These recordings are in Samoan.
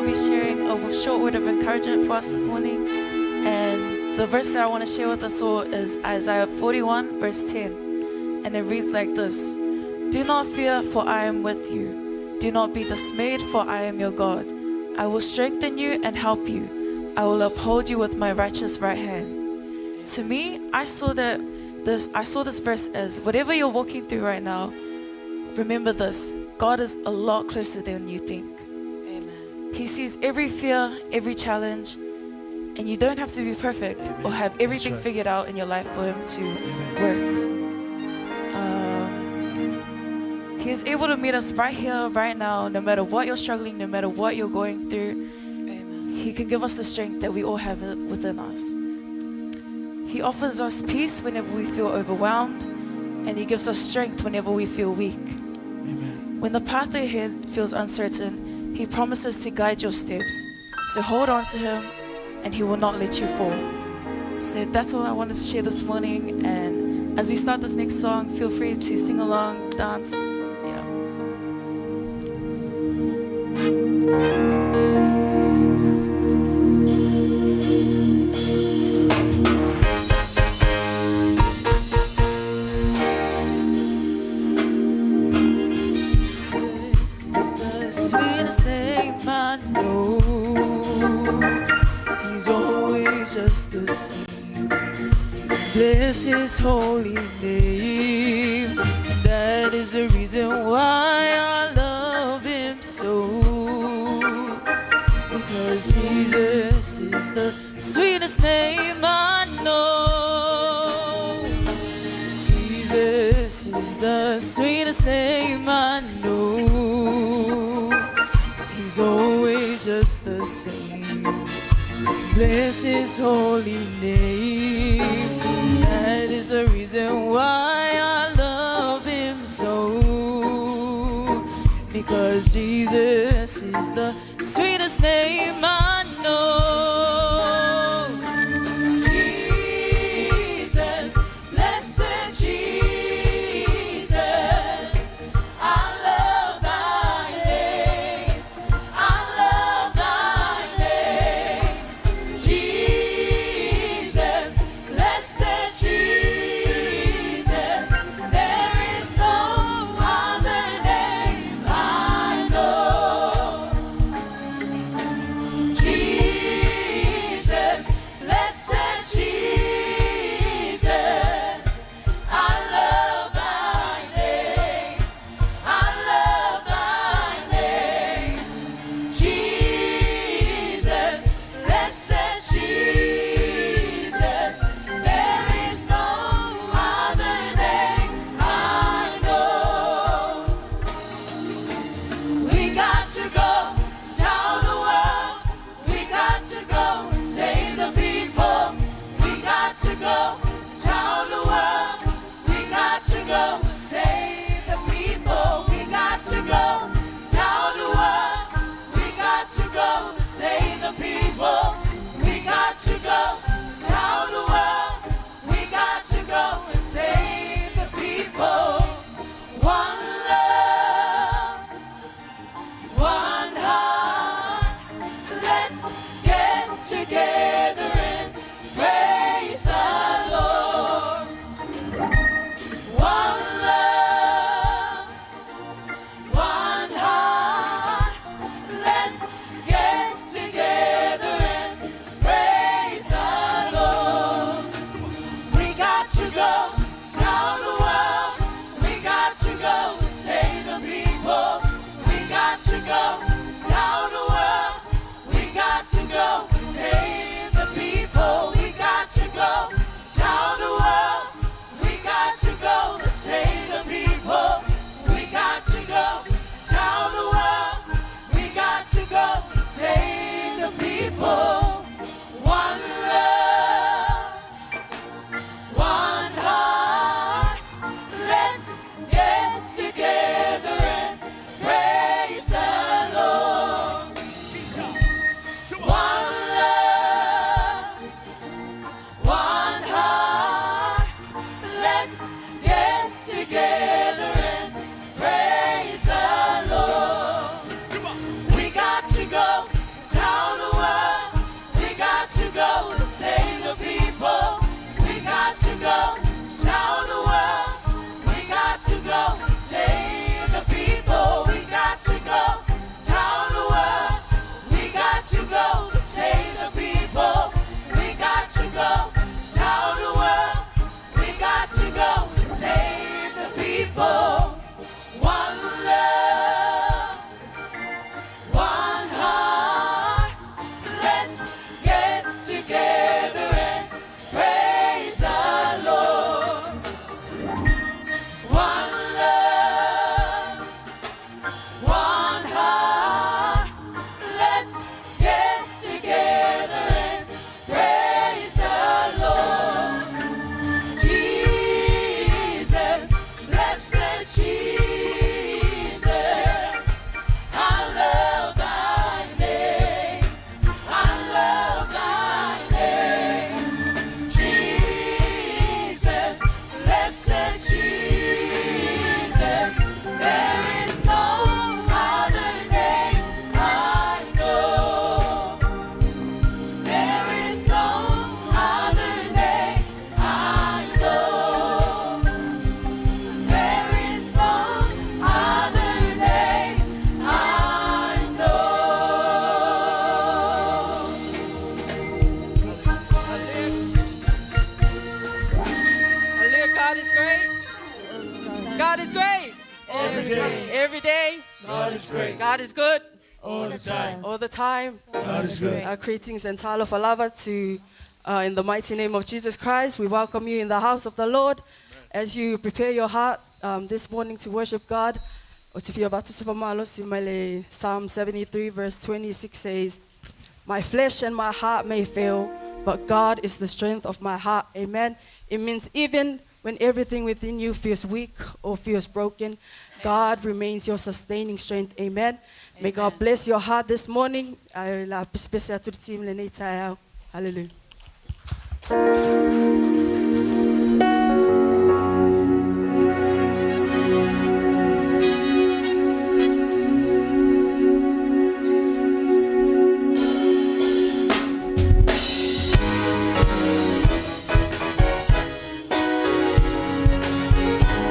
be sharing a short word of encouragement for us this morning. And the verse that I want to share with us all is Isaiah 41, verse 10. And it reads like this Do not fear, for I am with you. Do not be dismayed, for I am your God. I will strengthen you and help you. I will uphold you with my righteous right hand. To me, I saw that this I saw this verse as whatever you're walking through right now, remember this God is a lot closer than you think. Amen. He sees every fear, every challenge, and you don't have to be perfect Amen. or have everything right. figured out in your life for Him to Amen. work. He is able to meet us right here, right now, no matter what you're struggling, no matter what you're going through. Amen. He can give us the strength that we all have within us. He offers us peace whenever we feel overwhelmed, and He gives us strength whenever we feel weak. Amen. When the path ahead feels uncertain, He promises to guide your steps. So hold on to Him, and He will not let you fall. So that's all I wanted to share this morning. And as we start this next song, feel free to sing along, dance. Yeah. This is the sweetest name I know. He's always just the same. Bless his holy name. That is the reason why I love him so. Because Jesus is the sweetest name I know. Jesus is the sweetest name I know. He's always just the same. Bless his holy name. That is the reason why I love him so. Because Jesus is the sweetest name I know. Jesus, blessed Jesus, I love thy name. I love thy name. Jesus, blessed Jesus, there is no other name I know. God is good All the time. all the time. God is good. Greetings and talofa lava to in the mighty name of Jesus Christ. We welcome you in the house of the Lord as you prepare your heart this morning to worship God. O te fia avatu se faamalosi mai le Psalm 73 verse 26 says, "My flesh and my heart may fail, but God is the strength of my heart." Amen. It means even when everything within you feels weak or feels broken, God remains your sustaining strength. Amen. May God bless your heart this morning. Ai la pesepese atu le team lenei taeao. Hallelujah.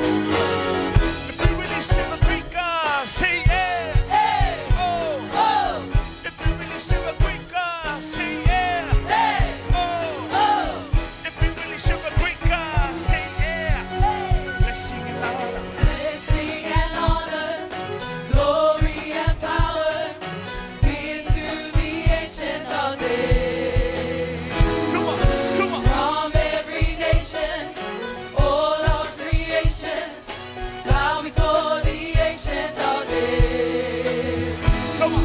If you really serve a great God, say yeah. Hey! Oh. Oh! If you really serve a great God, say yeah. Hey! Oh. Oh! If you really serve a great God, say yeah. Let's sing it louder. Blessing and honor, glory and power, be to the ancient of days. Come on, come on. From every nation, all of creation, bow before the ancient of days. Come on.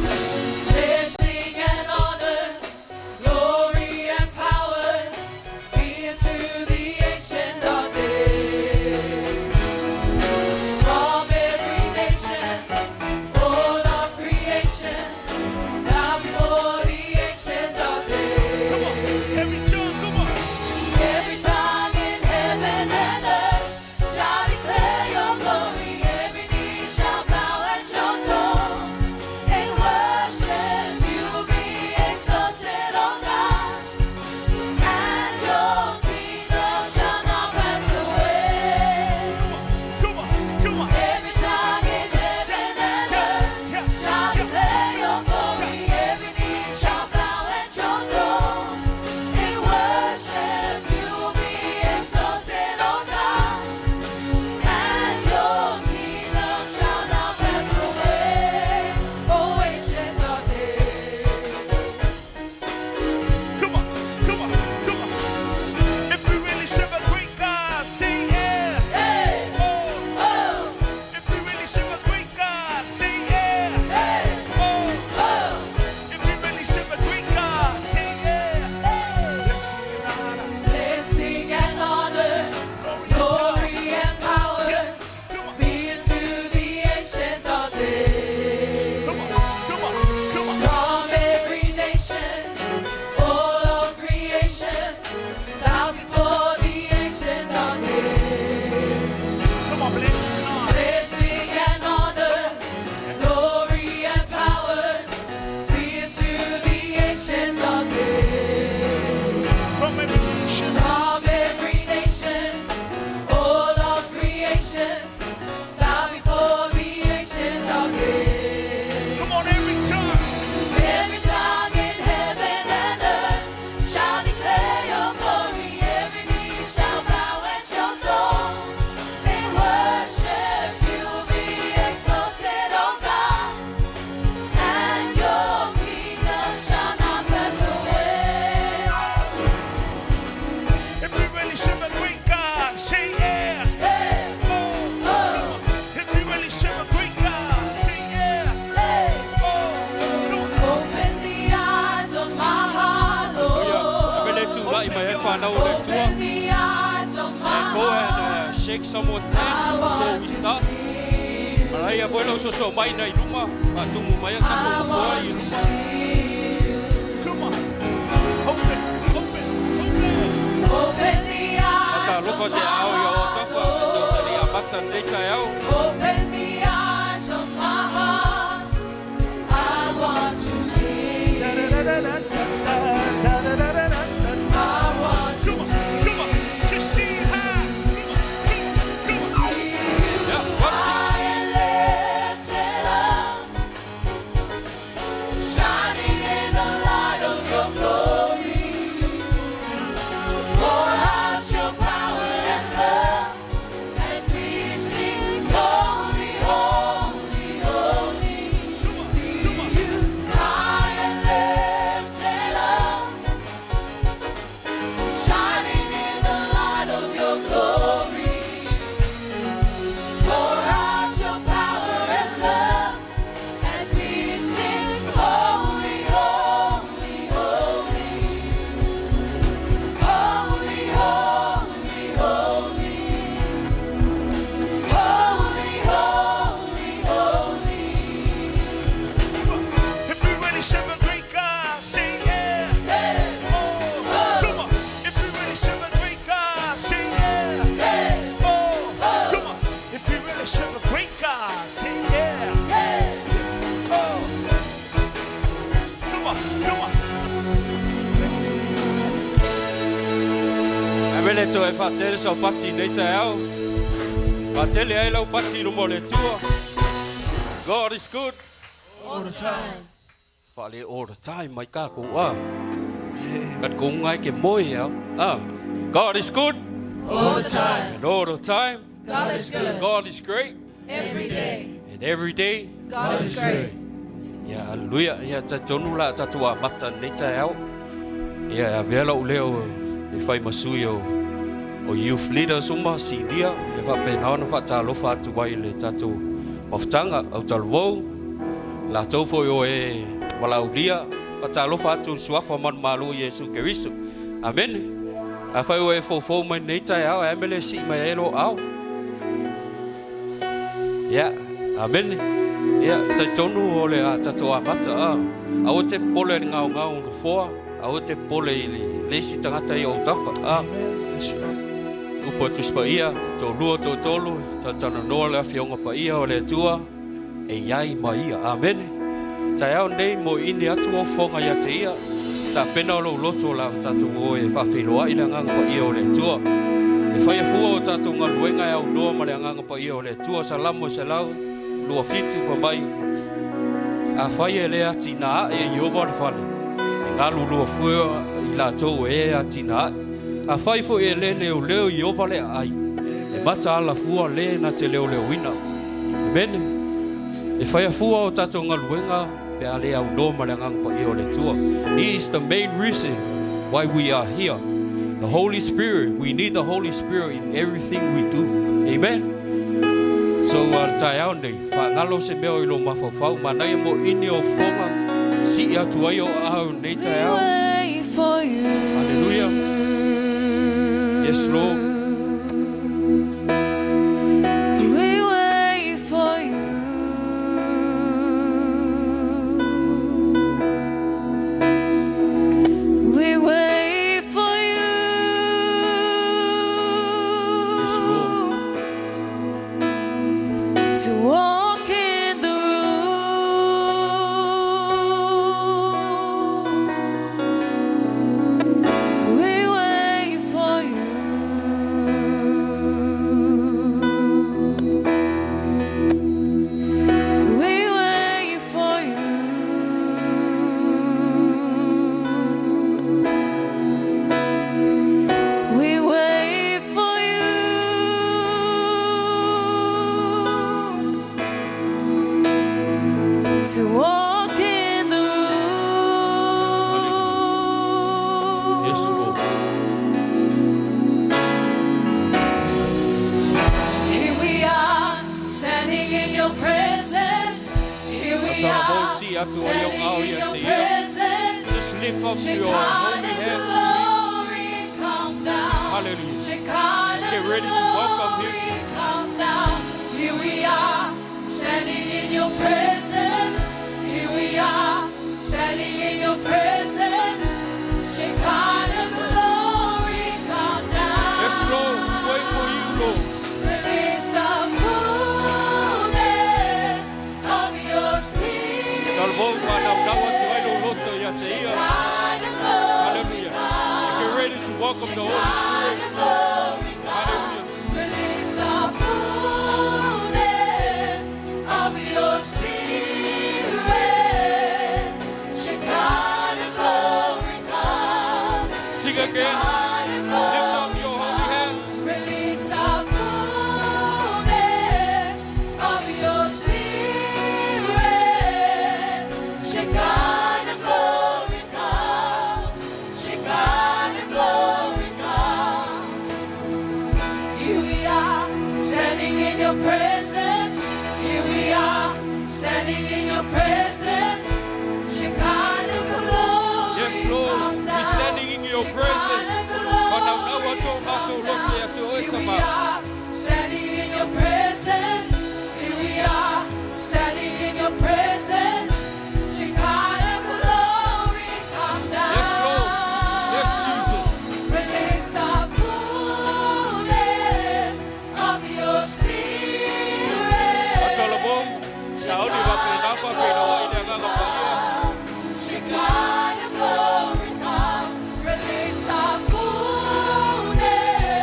Blessing and honor, glory and power, be to the ancient of days. From every nation, all of creation, bow before the ancient of days. Come on. Every tongue, come on. Every tongue in heaven and earth shall declare your glory. Every knee shall bow at your throne. In worship you be exalted, O God, and your kingdom shall not pass away. Come on, come on. Every tongue in heaven and earth Yeah, shall yeah. declare your glory. Every knee shall bow at your throne. In worship you be exalted, O God, and your kingdom shall not pass away. O ancient of days. Come on, come on, come on. If you really serve a great God, say yeah. Hey, Oh. oh, If you really serve a great God, say yeah. hey, Oh. oh, If you really serve a great God, say yeah. hey. Let's sing it louder. Blessing and honor, glory and power, Come on, be to the ancient of days. come on, come on, come on. From every nation, all of creation, bow before the ancient of days. Come on, bless and honor. Blessing and honor, glory and power, be to the ancient of days. From every nation, From every nation, all of creation, bow before the ancient of days. come on, every tongue. Every tongue in heaven and earth shall declare your glory. Every knee shall bow at your throne. In worship you be exalted, O God, and your kingdom shall not pass away. If you really serve a great God, say yeah. Hey, Oh. oh, If you really serve a great God, say yeah. hey. Oh. Come on. Open the eyes of my heart, Ia, Lord. ave le tūlai mai e whānau o le tua. Open the eyes of my Go and heart. shake someone's I hand before want we to start. see you. Maraia foi lau soso mai nei luma, whaatumu mai a I kato koa want i to luma. see you. Come on. Open, open, open. Open the eyes Ta of lofa se my au i o heart, tafa, e tau tari a mata nei tai au. Open the eyes of my heart. I want to see you. I want to Come on, come on. To see high. Come on, come on, come on. see you. Ia, wapti. High and lifted up, shining in the light of your glory. Pour out your power and love as we sing. mea le Atua e faatele sau pati i lenei taeao. Faatele ai lau pati i luma o le Atua. God is good. All the time. Faale all the time mai kākou a. Kat ko ngai ke moe au. Ah. God is good. All the time. And all the time. God is good. God is great. Every day. And every day. God is great. Ia, haleluia. Ia, talitonu la a tatou amata i lenei taeao. Ia, e avea lou leo e fai ma sui o, o youth leaders uma, sinia, e faapena ona faatalofa atu ai i le tatou mafutaga, au talavou, latou foi o e valaaulia, faatalofa atu i le suafa manumalo o Iesu Keriso. Amene. Afai ua e foufou mai lenei taeao, e a mea le sii mai ai lou aao? Ia, amene. Ia, talitonu o le a tatou amata, a. Aua te popole i le gaogao o nofoa, aua te popole i le isi tagata i ou tafa, a. Upu a Tusi Paia, toalua, toatolu, talatalanoa le Afioga Paia o le Atua, e i ai ma ia. Amene. Taeao nei mo ini atu o fofoga ia te ia, tapena o lou loto o la tatou o e faafeiloai le Agaga Paia o le Atua. E faia fua o tatou galuega e aunoa ma le Agaga Paia o le Atua. Salamo e 127 fai mai, Afai e le atina ae e Ieova le fale, e galulua fua i latou e e atina ae. Afai foi e le leoleo Ieova le aai, e mataala fua le na te leoleoina. Amene. E faia fua o tatou galuega pe a le aunoa ma le Agaga Paia o le Atua. He is the main reason why we are here. The Holy Spirit, we need the Holy Spirit in everything we do. Amen. So, a le taeao nei, faagalo se mea o i lou mafaufau, manaia mo ini o fofoga, sii atu ai o aao i lenei We taeao. wait for you. Hallelujah. Yes, Lord. We wait for you. We wait for you. Yes, Lord. To walk in the room. We wait for you. We wait for you. We wait for you. To walk in the room. Yes, Lord. Here we are, standing in your presence. Here we are, Sii atu ai o standing aao in ia your te ia. presence. Just lift up your holy Shekinah hands. glory, come down. Hallelujah. Shekinah Get ready to welcome him. glory, come down. Here we are, standing in your presence. Here we are, standing in your presence. Shekinah glory, come down. Yes, Lord. We wait for you, Lord. Release the fullness of your spirit. Talavou whānaunau atu ai lou loto ia te ia. Shekinah glory, Hallelujah. Get ready to welcome the Holy Spirit. Shekinah glory, Hallelujah. Release the fullness of your spirit. Shekinah glory, come. Sing again. Shekinah Lift up your holy hands. Release the fullness of your spirit. Shekinah glory come. Shekinah glory come. Here we are, standing in your presence. Here we are, standing in your presence. Shekinah glory Yes, Lord. come We're down. standing in your presence. Shekinah glory Whānaunau atu o mātou come loto ia te oe down. Here we tama. are, standing in your presence. Here we are, standing in your presence. Shekinah glory come down. Yes, Lord. Yes, Jesus. Release the fullness of your spirit. Atalavou, saoni wa pena wha pena wa i le Agaga Paia. Shekinah glory come. Release the fullness.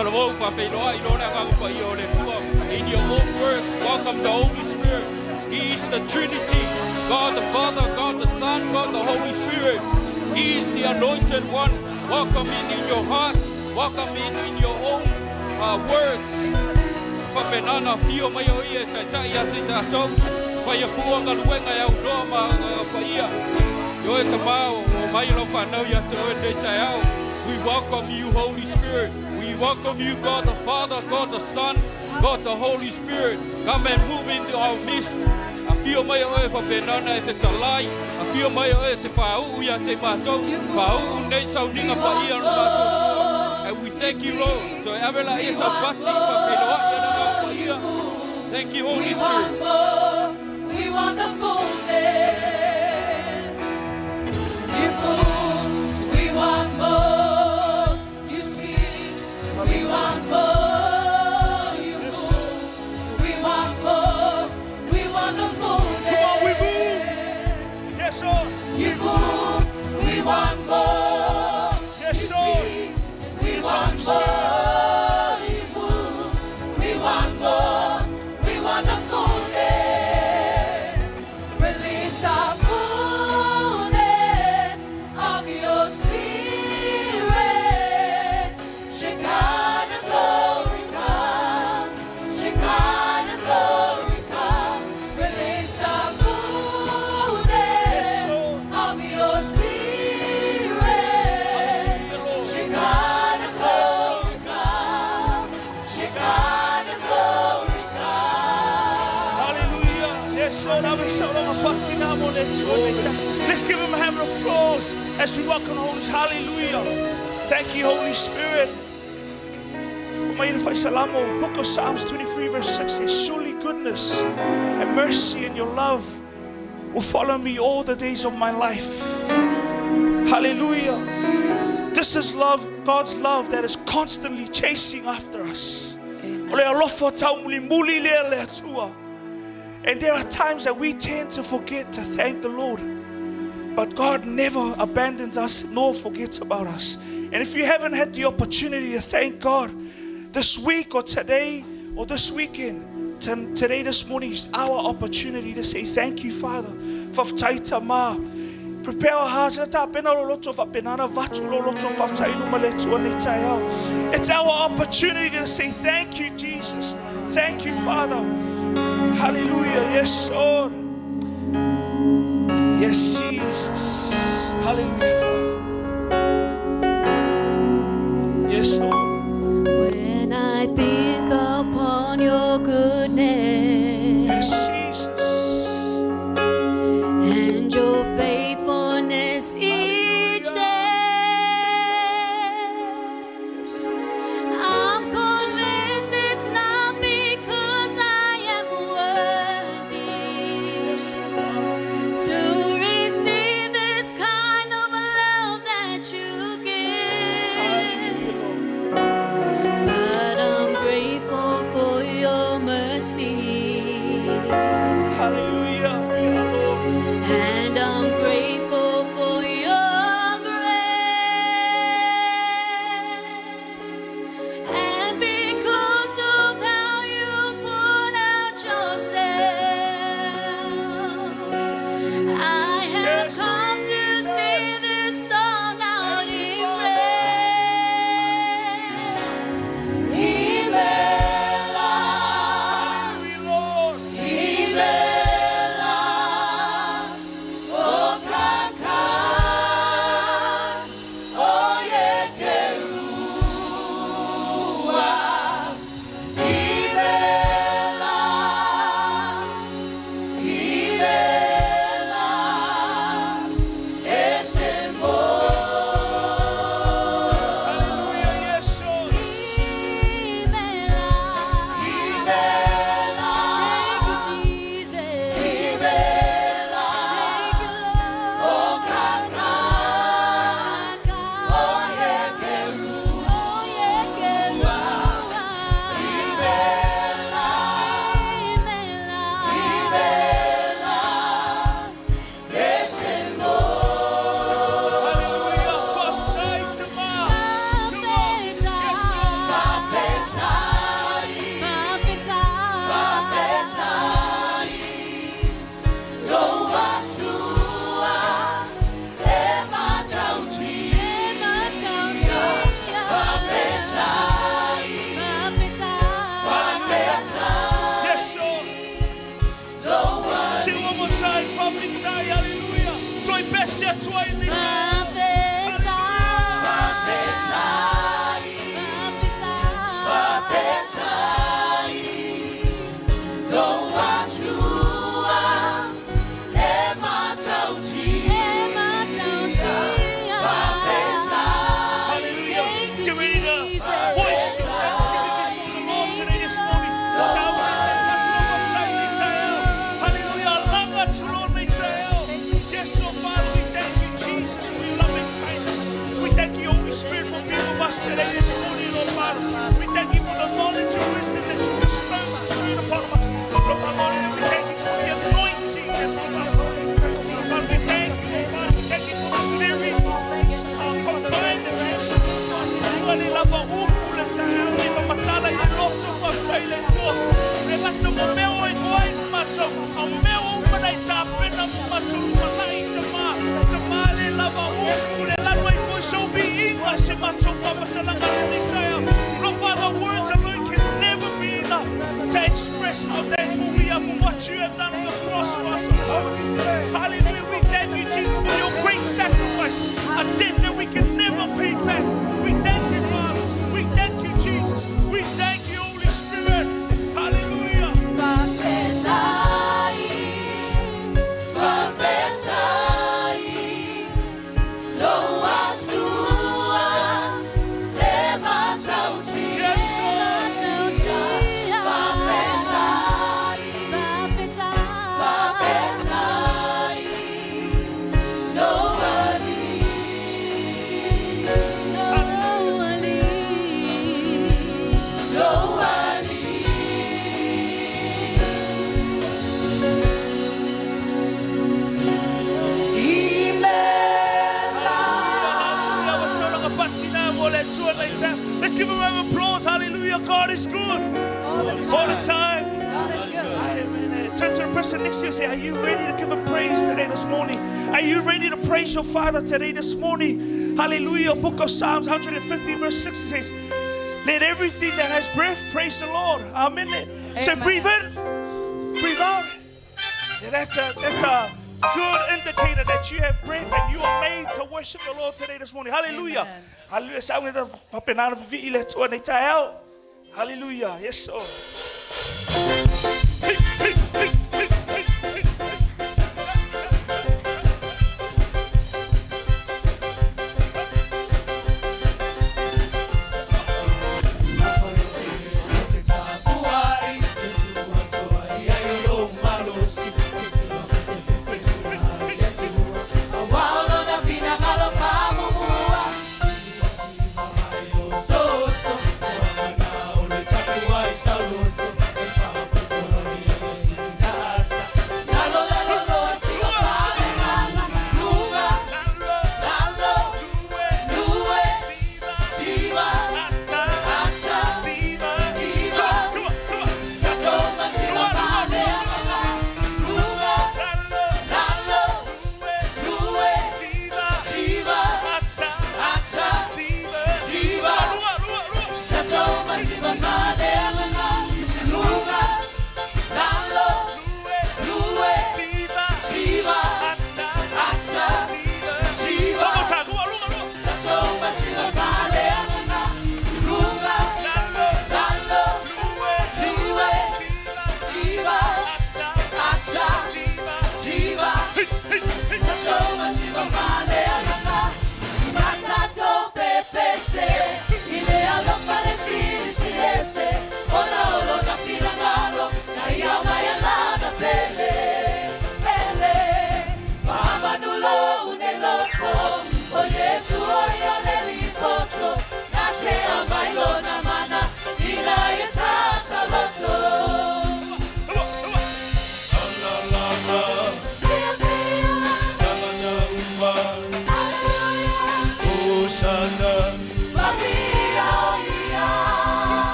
Talavou whawheiloa i lona ngā pa i o le tua. In your own words, welcome the Holy Spirit. He is the Trinity, God the Father, God the Son, God the Holy Spirit. He is the anointed one. Welcome in in your heart. Welcome in your own words. Whapenana whio mai o ia tai tai a te tātou. Whaia pua ngā luenga e au noa ma whaia. Yo e te mao o mai lo whanau ia te oe nei tai ao. We welcome you, Holy Spirit. We welcome you, God the Father, God the Son, God the Holy Spirit. Come and move into our midst. A whio mai o e whapenana e te talai. A whio mai o e te whauu ia te mātou. Whauu nei sauninga pa ia no mātou. And we thank you, Lord. So avela e sa pati whapeloa ia na ngā pa ia. Thank you, Holy We Spirit. want more. We want the fullness. You move. We want more. You speak. We want more. You move. We want more. We want the fullness. Come on, we move. Yes, Lord. You move. We want more. Yes, You Lord. speak. We Yes, want Holy Spirit. more. You move. We want more. We want the fullness. Release the fullness of your spirit. Shekinah glory come. Shekinah glory come. Release the fullness Lord. of your spirit. Shekinah glory come. Shekinah glory come. Hallelujah. Yes, Lord. Let's give him a hand of applause as we welcome the Holy Spirit. Hallelujah. Thank you, Holy Spirit. For my Salamo, Book of Psalms 23, verse 6 says, Surely goodness and mercy and your love will follow me all the days of my life. Hallelujah. This is love, God's love that is constantly chasing after us. O le alofa tau muli muli lea le atua. And there are times that we tend to forget to thank the Lord. But God never abandons us nor forgets about us. And if you haven't had the opportunity to thank God this week or today or this weekend, today, this morning is our opportunity to say thank you, Father. Faftaita ma. Prepare our hearts. Le tā pena lo loto fa penana vatu lo loto faftai luma le tua nei tai au. It's our opportunity to say thank you, Jesus. Thank you, Father. Hallelujah. Yes, Lord. Yes, Jesus. Hallelujah, Father. Yes, Lord. When I think upon your goodness Yes, Jesus. and your faithfulness each day, I'm convinced it's not because I am worthy to receive this kind of today this morning, Lord Father. We thank you for the knowledge and wisdom that you bestowed upon us. Lord Father, we thank you for the anointing that's on us. Lord Father, we thank you, Lord Father. We thank you for this very combined that you have given us. Ua le lava upu le taeao nei whamatala i le loto whautai le tua. Le ngata mo mea o e koai mo mātou. A mea o umana i tāpena mo mātou lumanai te mā. Te mā le lava upu le lanu ai foi so be inga se mātou whamatalanga le nei taeao. Lord Father, words alone can never be enough to express how thankful we are for what you have done on the cross for us. Lord. Hallelujah. We thank you, Jesus, for your great sacrifice, a debt that we can never pay back. We thank you, Father. We thank you, Jesus. We thank you, Holy Spirit. Hallelujah. Faafetai, faafetai, lou Atua e matautia. Yes, Lord. Faafetai, faafetai, lou Alii, lou Alii. Imela. Hallelujah. Let's give him a round of applause. Hallelujah. God is good All the all the time. time. God is good. Amen. Turn to the person next to you and say, Are you ready to give him praise today this morning? Are you ready to praise your Father today this morning? Hallelujah. Book of Psalms 150, verse 6 says, Let everything that has breath praise the Lord. Amen. Say, Amen. breathe in, breathe out. Yeah, that's a good indicator that you have breath and you are made to worship the Lord today this morning. Hallelujah. Amen. Hallelujah. Sa unga fapenana vivi le tua nei taeao. Hallelujah. Yes, sir. Hey, hey, hey, hey, hey, hey, hey.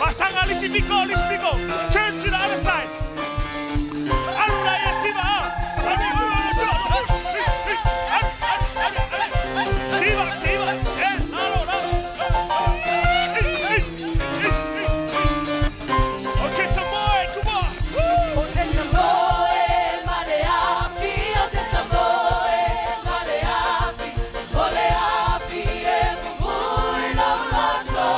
Fasaga le isi pito, le isi pito. Turn to the other side. Alu la ia siva, ah. Alu, alu, alu, siva. Alu, alu, alu, alu. Siva, siva. Eh, lalo, lalo. Hey, hey, hey, hey, hey. Okay, tamoe, come on. Woo. O te tamoe ma le afi, o te tamoe ma le afi, o le afi e pupui lau loto.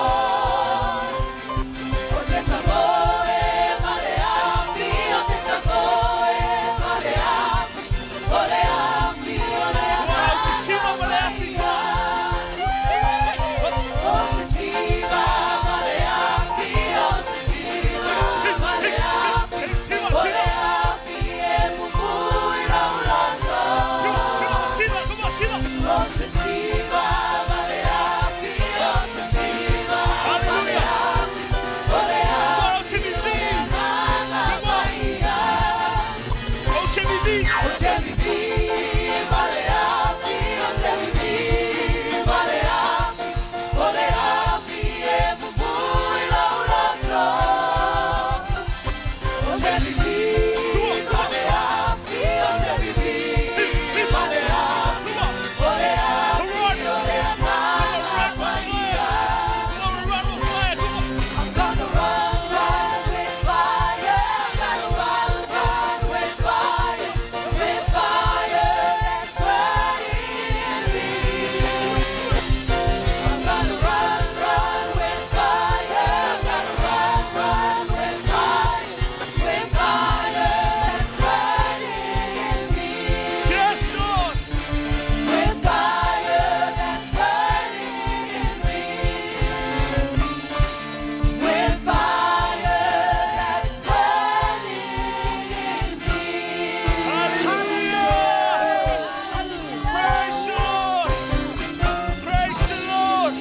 O te tamoe ma le afi, o te tamoe ma le afi, o le afi, o le Wow, te siva ma le afi. O te siva ma le afi, o te siva ma le afi, Siva, o siva. le afi e pupui lau loto. Come on, come on, siva, come on, siva. O te siva ma le afi, o te siva ma le Hallelujah. afi, o le Come on, afi, Timmy B. mana maia. Oh, Timmy B. O te vivi ma le afi, o te vivi ma le afi, o le afi e pupui lau loto. O te vivi ma le afi, o te vivi ma le afi, Come on. o le afi, Run. o le Come on, mana run with maia. fire. Come on, run with fire. Come on. I'm gonna run, run with fire. I'm gonna run, run with fire that's burning in me. I'm gonna run, run with fire. I'm gonna run, run with fire that's burning in me. Yes, Lord. With fire that's burning in me. With fire that's burning in me. Hallelujah. Praise the Lord. Praise the Lord.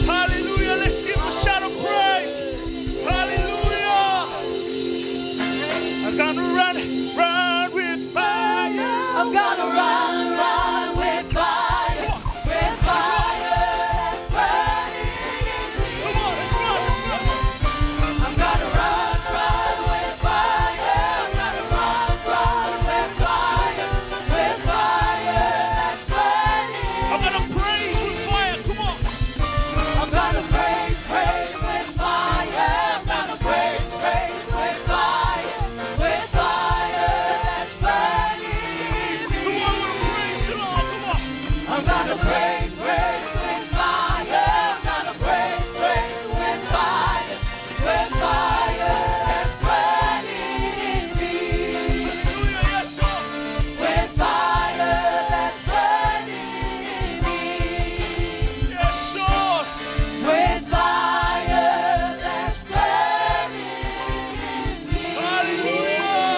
Hallelujah. Let's give a shout of praise. Hallelujah. I'm gonna run, run with fire. I'm gonna run, run with fire that's burning in me. Come on, let's run, let's run. I'm gonna run, run with fire. I'm gonna run, run with fire that's burning. I'm gonna praise with fire. Come on. I'm gonna praise, praise with fire. I'm gonna praise, praise with fire that's burning in me. Come on, we're gonna praise the Lord. Come on. I'm gonna praise, praise with fire. I'm gonna praise, praise with fire that's burning in me. Hallelujah. Yes, Lord. With fire that's burning in me. Yes, Lord. With fire that's burning in me. Hallelujah.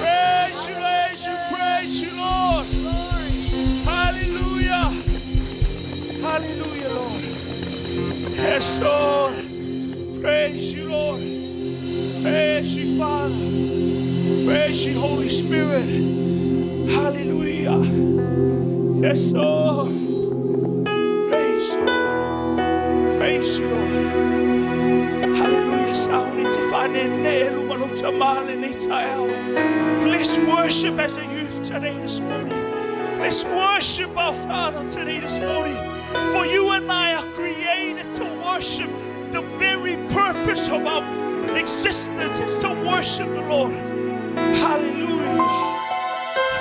Praise you, praise you, praise you, Lord. Hallelujah. Hallelujah, Lord. Yes, Lord. Praise you, Lord. Praise you, Father. Praise you, Holy Spirit. Hallelujah. Yes, Lord. Praise you, Lord. Praise you, Lord. Hallelujah. Sauni te whanene luma lo tamale nei taeao. Let's worship as a youth today this morning. Let's worship our Father today this morning. For you and I are created to worship. The very purpose of our existence is to worship the Lord. Hallelujah.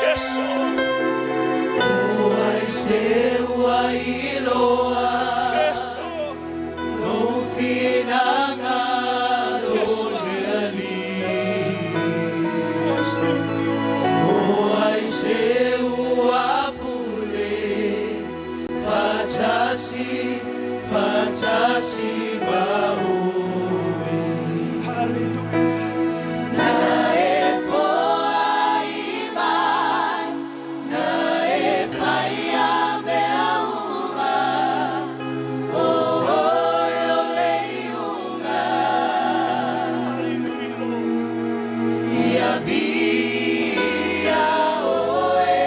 Yes, Lord. Ai se ua iloa Yes, Lord. Lou finagalo Yes, Father. le Alii Yes, Lord. O ai se ua pule Faatasi, faatasi ma oe Hallelujah. Na e foai mai, na e faia mea uma, o oe o le iuga. Hallelujah, Lord. Ia viia oe.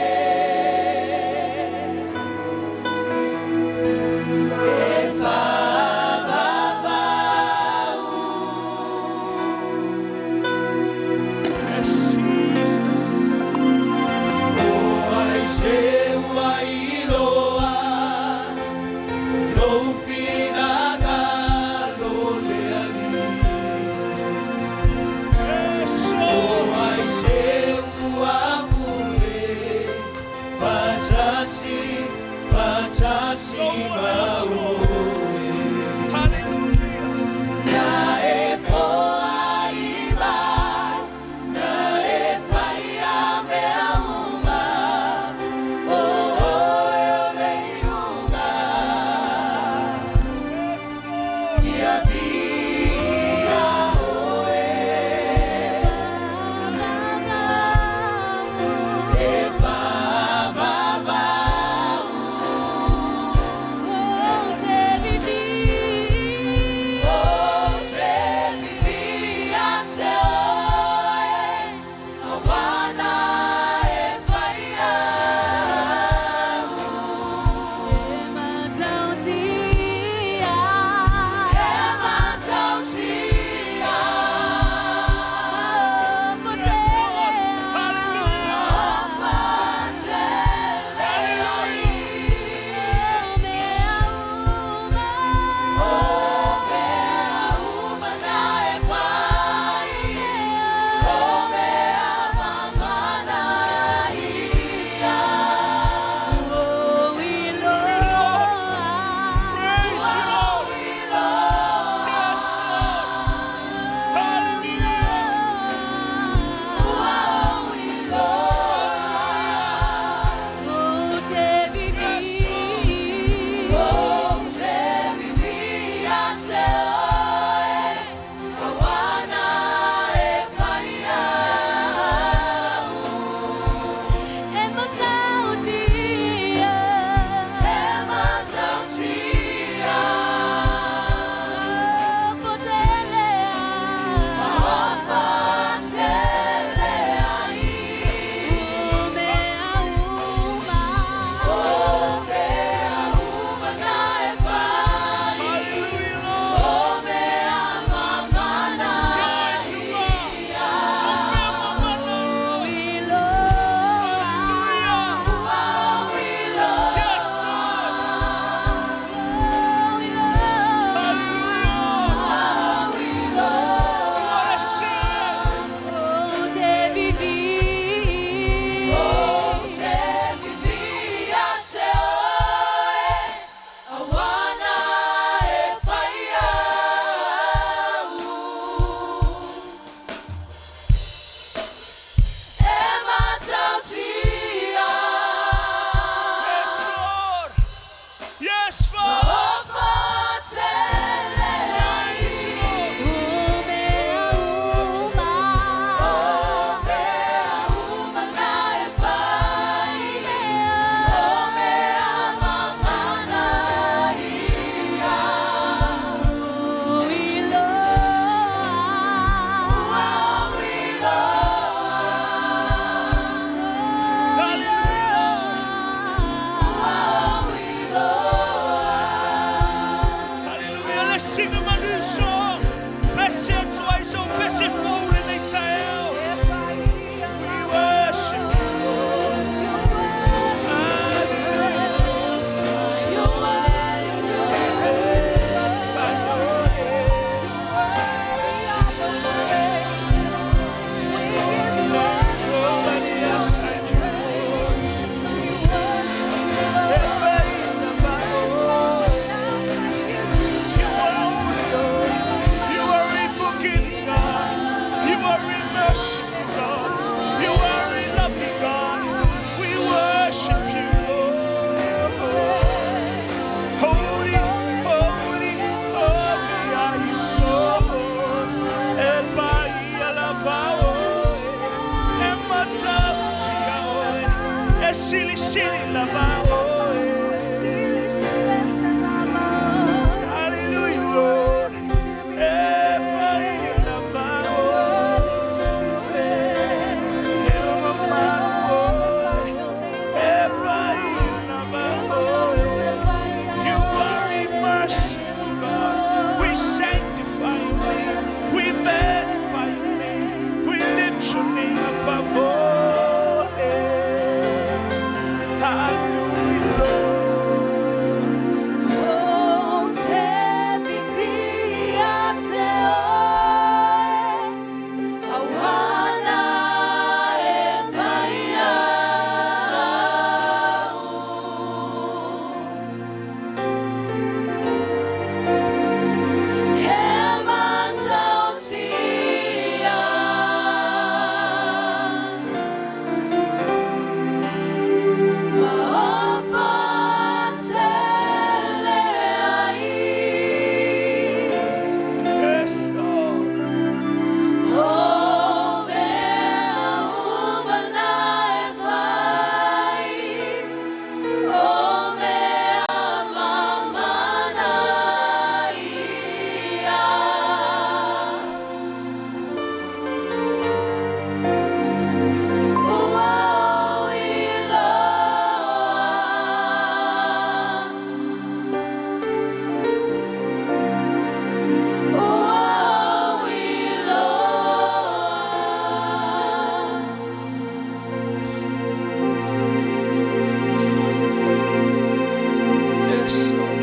Let's sing him a new song. Bless it twice, oh, bless it full in the tail. We worship you, Lord. Nobody else like you, Lord. You are holy, Lord. You are a forgiving God. You are a merciful God. You are a loving God. We worship you, Lord. Holy, holy, holy are you, Lord. El Bahia Lavao, Ematautia, Esili Sili Lavao. Hallelujah, Lord. El Bahia Lavao, El Bahia Lavao. You are a merciful God. We sanctify your name. We magnify your name. We lift your name above all names. Hallelujah, Lord. Yes, Lord. Yes, Lord.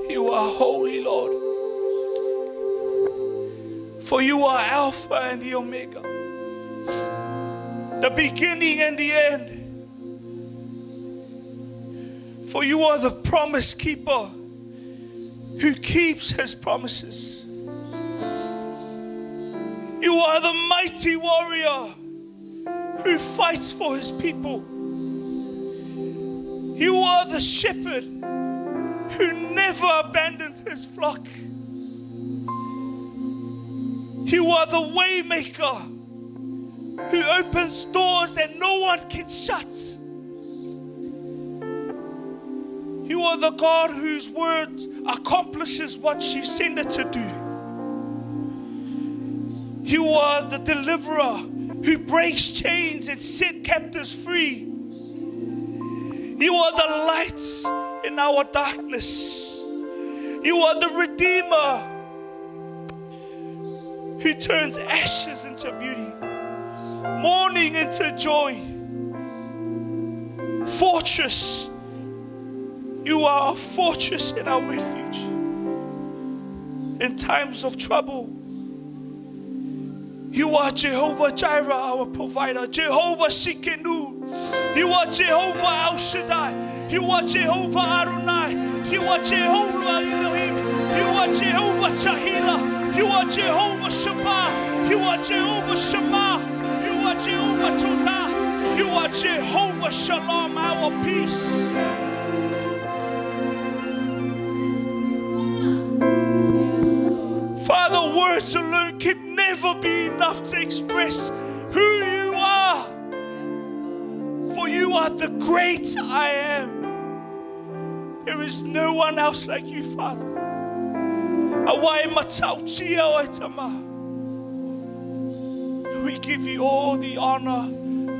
You are holy, Lord. For you are Alpha and the Omega, the beginning and the end. For you are the promise keeper who keeps his promises. You are the mighty warrior who fights for his people. You are the shepherd who never abandons his flock. You are the waymaker who opens doors that no one can shut. You are the God whose word accomplishes what you send it to do. You are the deliverer who breaks chains and set captives free. You are the light in our darkness. You are the redeemer who turns ashes into beauty, mourning into joy. Fortress, you are our fortress and our refuge. In times of trouble, you are Jehovah Jireh, our provider. Jehovah Shikenu. You are Jehovah El Shaddai. You are Jehovah Adonai. You are Jehovah Elohim. You are Jehovah Tahila. You are Jehovah Shabbat. You are Jehovah Shema. You are Jehovah Todah. You are Jehovah Shalom, our peace. Father, words alone can never be enough to express who you are. For you You are the great I am. There is no one else like you, Father. Aua e matautia oe tama. We give you all the honor,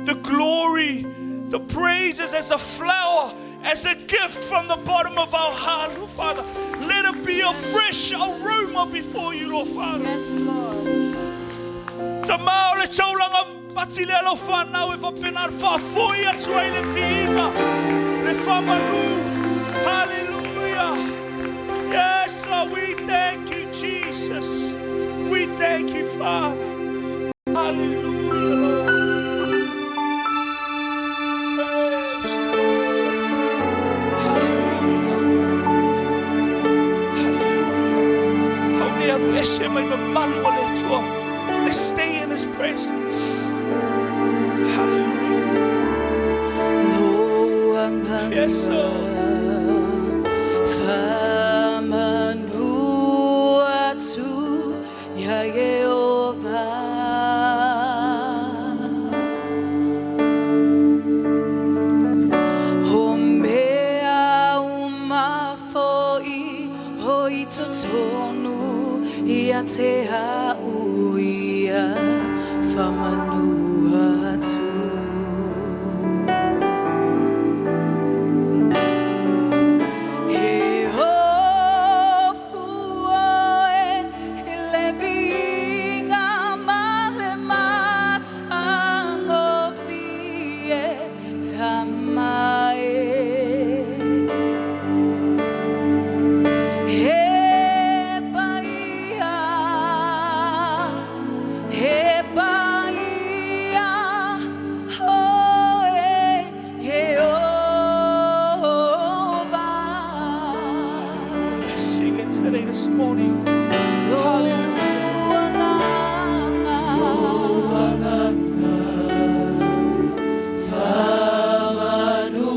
the glory, the praises as a flower, as a gift from the bottom of our heart, Lord Father. Let it be a fresh aroma before you, Lord Father. Yes, Lord. Tama o le taulaga pati lea lau whanau e whapena whaafoi atu ai le whiinga, le whamanu. Hallelujah. Yes, Lord, we thank you, Jesus. We thank you, Father. Hallelujah, Lord. Yes. Hallelujah. Hallelujah. Haune alu ese mai mamalu o le Atua. Let's stay in His presence. Hallelujah. Yes, Lord. Famanu atu ia Yehova. O mea umafoi o i totonu ia te au ia famanu atu. He hofu oe i le viiga ma le matagofie tama e. He paia, he paia, oe Yehova. Let's sing it today this morning. Hallelujah. Lou agaga. Famanu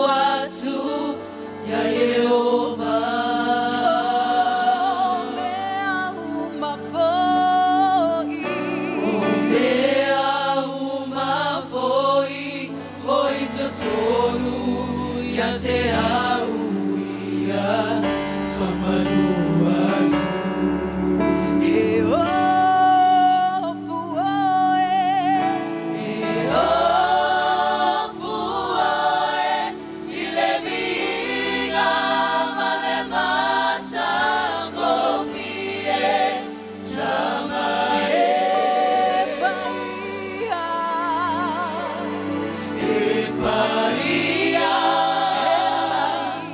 atu ia Yehova. O mea umafoi. O mea umafoi o i totonu ia te au ia famanu atu. He ofu oe, he ofu oe, i le viiga ma le matagofie tama e. Paia, he paia, he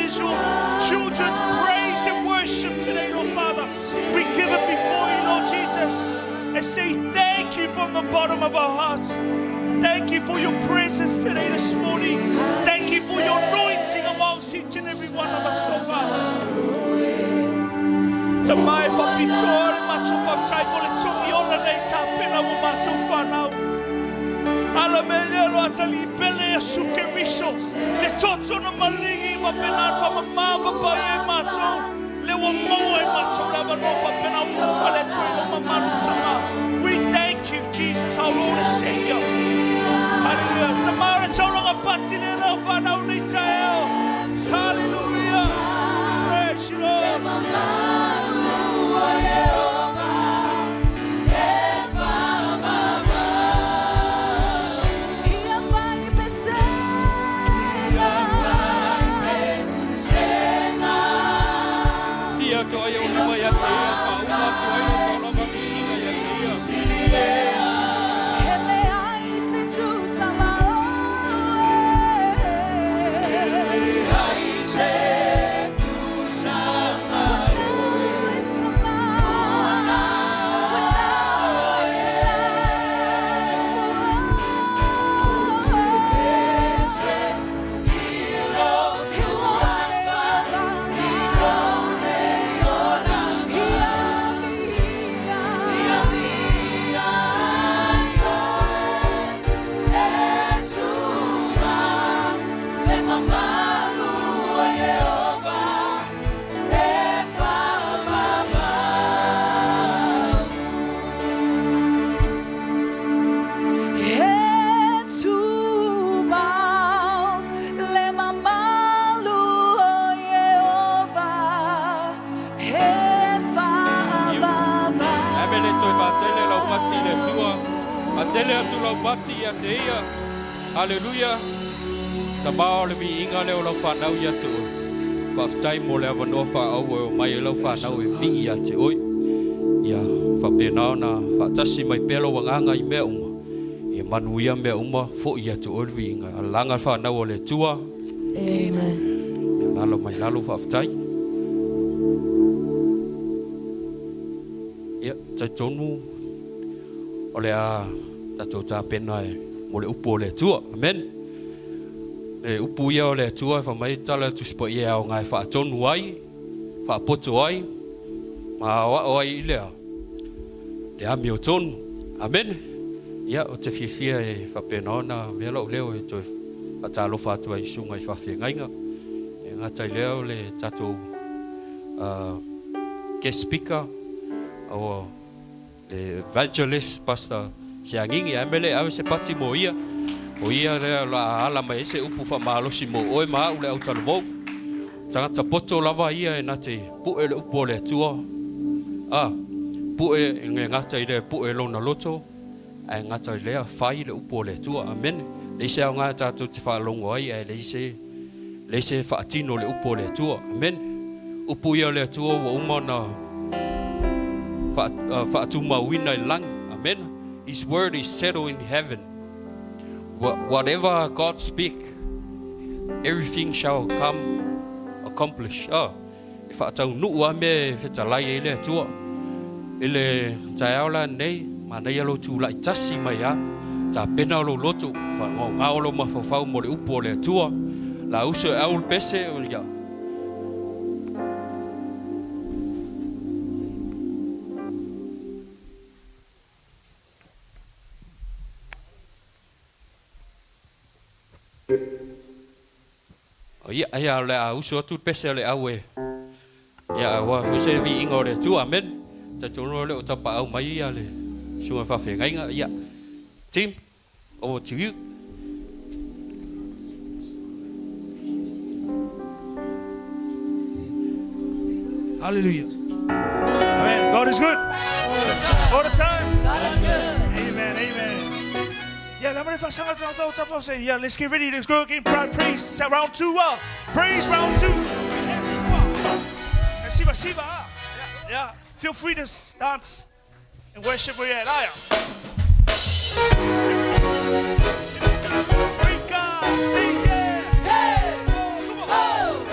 is your children's praise and worship today, Lord Father. We give it before you, Lord Jesus, and say thank you from the bottom of our hearts. Thank you for your presence today, this morning. Thank you for your anointing amongst each and every one of us, Lord Father. Ta mai whawhitoa le matou whawhtai mo le tongi ola nei tāpena mo matou whanau. Ala me lea lo atali pele a suke riso. Le toto na malingi whapena whamamā whapai e matou. Le ua maua e matou lava no whapena whale tui lo mamalu tanga. We thank you, Jesus, our Lord and Savior. Hallelujah. Tamara taulanga pati le leo whanau nei taeo. Hallelujah. Praise you, Lord. Sia atu ai o lima ia te ia, whauma atu ai o taulanga viiga ia te ia. Ame le toi whātele lau pati le tua. Whātele atu lau pati ia te ia. Hallelujah. Ta mao le vi inga leo lau whanau ia te oi. Whaaftai mo le awanoa wha au o mai e lau whanau e vi ia te oi. Ia whapena ona whaatasi mai pelo wanganga i mea uma. Ia manu ia mea uma fo ia te oi le vi inga. Alanga whanau o le tua. Amen. Ia lalo mai lalo whaaftai. Ia, tai tonu o le a tatou tāpena e mo le upu o le Atua. Amen. Le upu ia o le Atua e whamai tala tusipa ia au ngai whaatonu ai, whaapoto ai, ma o ai i lea. Le ami o tonu. Amen. Ia, o te fiafia e whapena ona mea lau leo e toe whaatalofa atu ai sunga i whawhiangainga. E ngātai lea o le tatou guest speaker, o le evangelist pastor Siangingi a mele ave se pati mo ia. O ia lea la ala mai ese upu wha malosi mo oe ma au le au talamou. Tangata poto lava ia e na te pu'e le upu o le Atua. A, pu'e nge ngata i le pu'e lona loto. Ai ngata i lea whai le upu o le Atua. Amen. Le ise au ngā tātou te whaalongo ai, ai le ise whaatino le upu o le Atua. Amen. Upu ia o le Atua ua uma na whaatumauina i langi. Amen. His word is settled in heaven. Whatever God speak, everything shall come accomplish. Oh, e whaatau nuu a me whetalai e le Atua. I le taeao la nei, ma nei alo tū lai tasi mai a. Tā pena lo loto, wha ngau ngau lo mawhawhau mo le upu o le Atua. La uso e aul pese, o ia. O ia, ia le a uso atu pese le au e. Ia, wa fuse vi inga o le Atua, amen. Ta tōno le o tapa au mai ia le sunga whawhengainga. Ia, team, over to you. Hallelujah. Amen. God is good. All the time. God is good. Amen. Amen. Yeah, yeah, let's get ready. Let's go again. Praise round two. Praise round two. Yes, Siva, Siva. Yeah, yeah. Feel free to dance and worship where you're at. Sing, yeah. Hey. Oh, come on. Oh.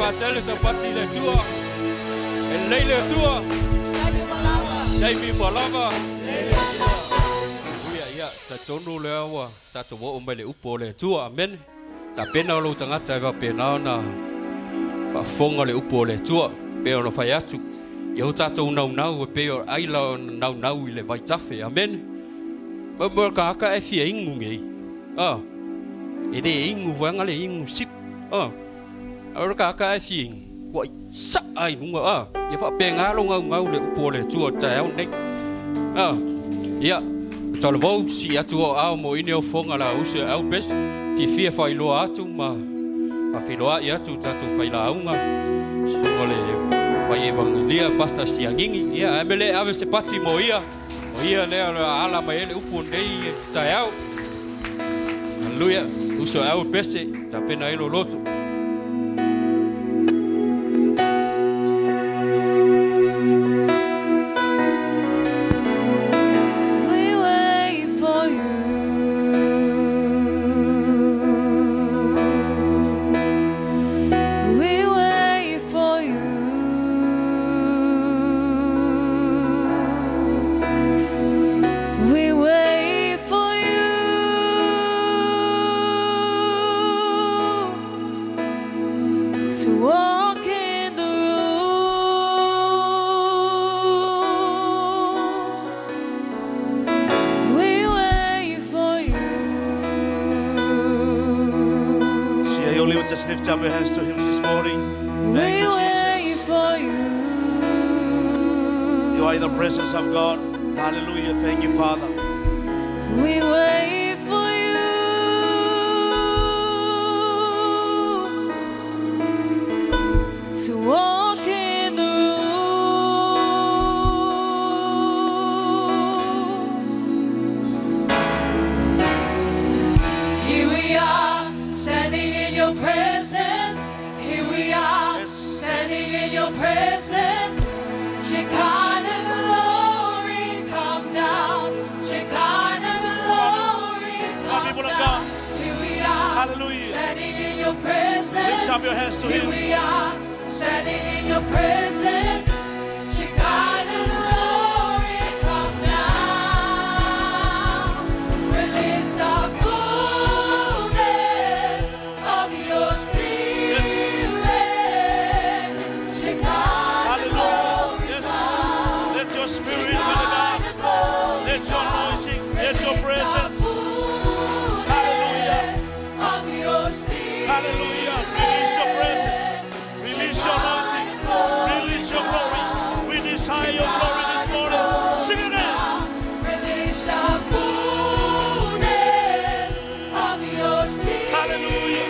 Faatele Sapati le Atua. E lelei le Atua. Taimi uma lava. Haleluia. Ia, talitonu lea ua tatou oo mai le upu o le Atua. Amene. Tapena o lou tagata e faapena ona faafofoga le upu o le Atua. Pei ona fai atu, ia o tatou naunau e pei o le aila o naunau i le vaitafe. Amene. Mo mo le tagata e fia inu nei. Ah. E le inu vaega le inu sip. Ah. A o le tagata e fia inu, ua i saa i luga. Ah. Ia faapena lou naunau i le upu o le Atua i le taeao lenei. Ah. Ia, talavou sii atu o aao mo ine o fofoga la uso e au pesi, fiafia faailoa atu ma faafeiloai atu tatou failauga, susuga le fai evangelia Pastor Siagigi. Ia, ae mele ave se pati mo ia. O ia lea o le a ala mai ai le upu o lenei taeao. Haleluia. Uso e au pese, tapena ai lo loto. We wait for you. We wait for you. We wait for you to walk in the room. We wait for you. See, I only would just lift up your hands to Him this morning. Thank We you, wait Jesus. for you. You are in the presence of God. Hallelujah. Thank you, Father. We wait for you to walk in the room. Here we are, standing in your presence. Here we are, Yes. standing in your presence. Shekinah glory, come down. Shekinah glory, Come on, come people of down. God. Here we are, Hallelujah. standing in your presence. Lift up your hands to Here Him. we are, standing in your presence. Shekinah glory, come down. Release the fullness of your spirit. Shekinah Hallelujah. glory, Yes. come. Let your spirit, Father God. Shekinah glory, Let your anointing, let your Release the presence. fullness Hallelujah. of your spirit. Hallelujah. Release your presence. Release your anointing. Release your glory. We desire your glory this morning. Sing it again. Release the fullness of your spirit. Hallelujah.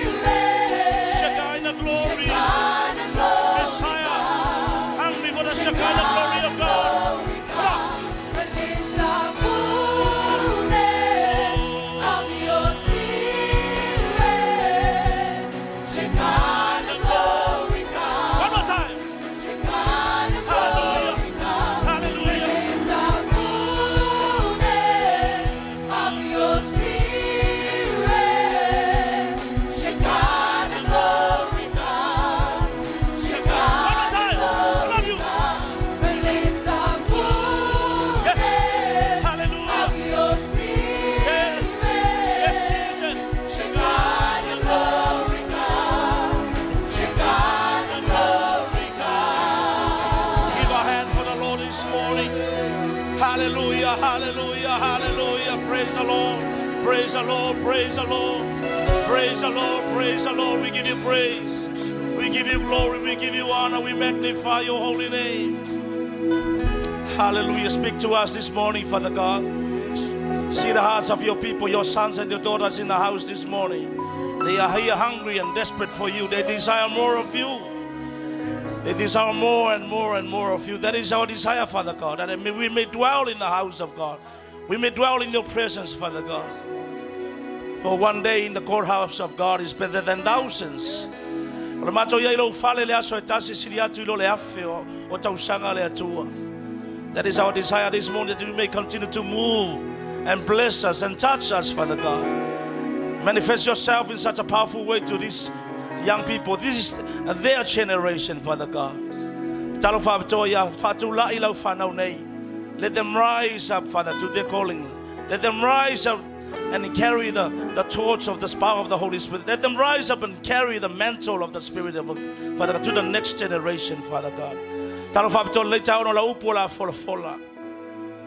Shekinah glory. Shekinah glory. Messiah. Hungry for the Shekinah glory of God. Come on. Release the fullness of your spirit. Shekinah glory come. One more time. Shekinah Hallelujah. glory come. Hallelujah. Release the fullness of your spirit. Shekinah glory come. One more Shekinah time. Come on, you. Release the Yes. fullness Hallelujah. of your spirit. Yes, Jesus. Shekinah glory come. Shekinah glory come. Give a hand for the Lord this morning. Hallelujah, hallelujah, hallelujah. Praise the Lord. Praise the Lord, praise the Lord. Praise the Lord, praise the Lord. We give you praise. We give you glory. We give you honor. We magnify your holy name. Hallelujah. Speak to us this morning, Father God. See the hearts of your people, your sons and your daughters in the house this morning. They are here hungry and desperate for you. They desire more of you. They desire more and more and more of you. That is our desire, Father God, that we may dwell in the house of God. We may dwell in your presence, Father God. For one day in the courthouse of God is better than thousands. O le matou i ai i lou fale le aso e tasi sili atu i lo le afe o tausaga le Atua. That is our desire this morning, that you may continue to move and bless us and touch us, Father God. Manifest yourself in such a powerful way to this young people. This is their generation, Father God. Tatalo faapitoa ia faatulai lau fanau nei. Let them rise up, Father, to their calling. Let them rise up and carry the, the torch of the power of the Holy Spirit. Let them rise up and carry the mantle of the Spirit of Father God, to the next generation, Father God. Tatalo faapitoa lenei taeao ona o lau upu o le a folafola.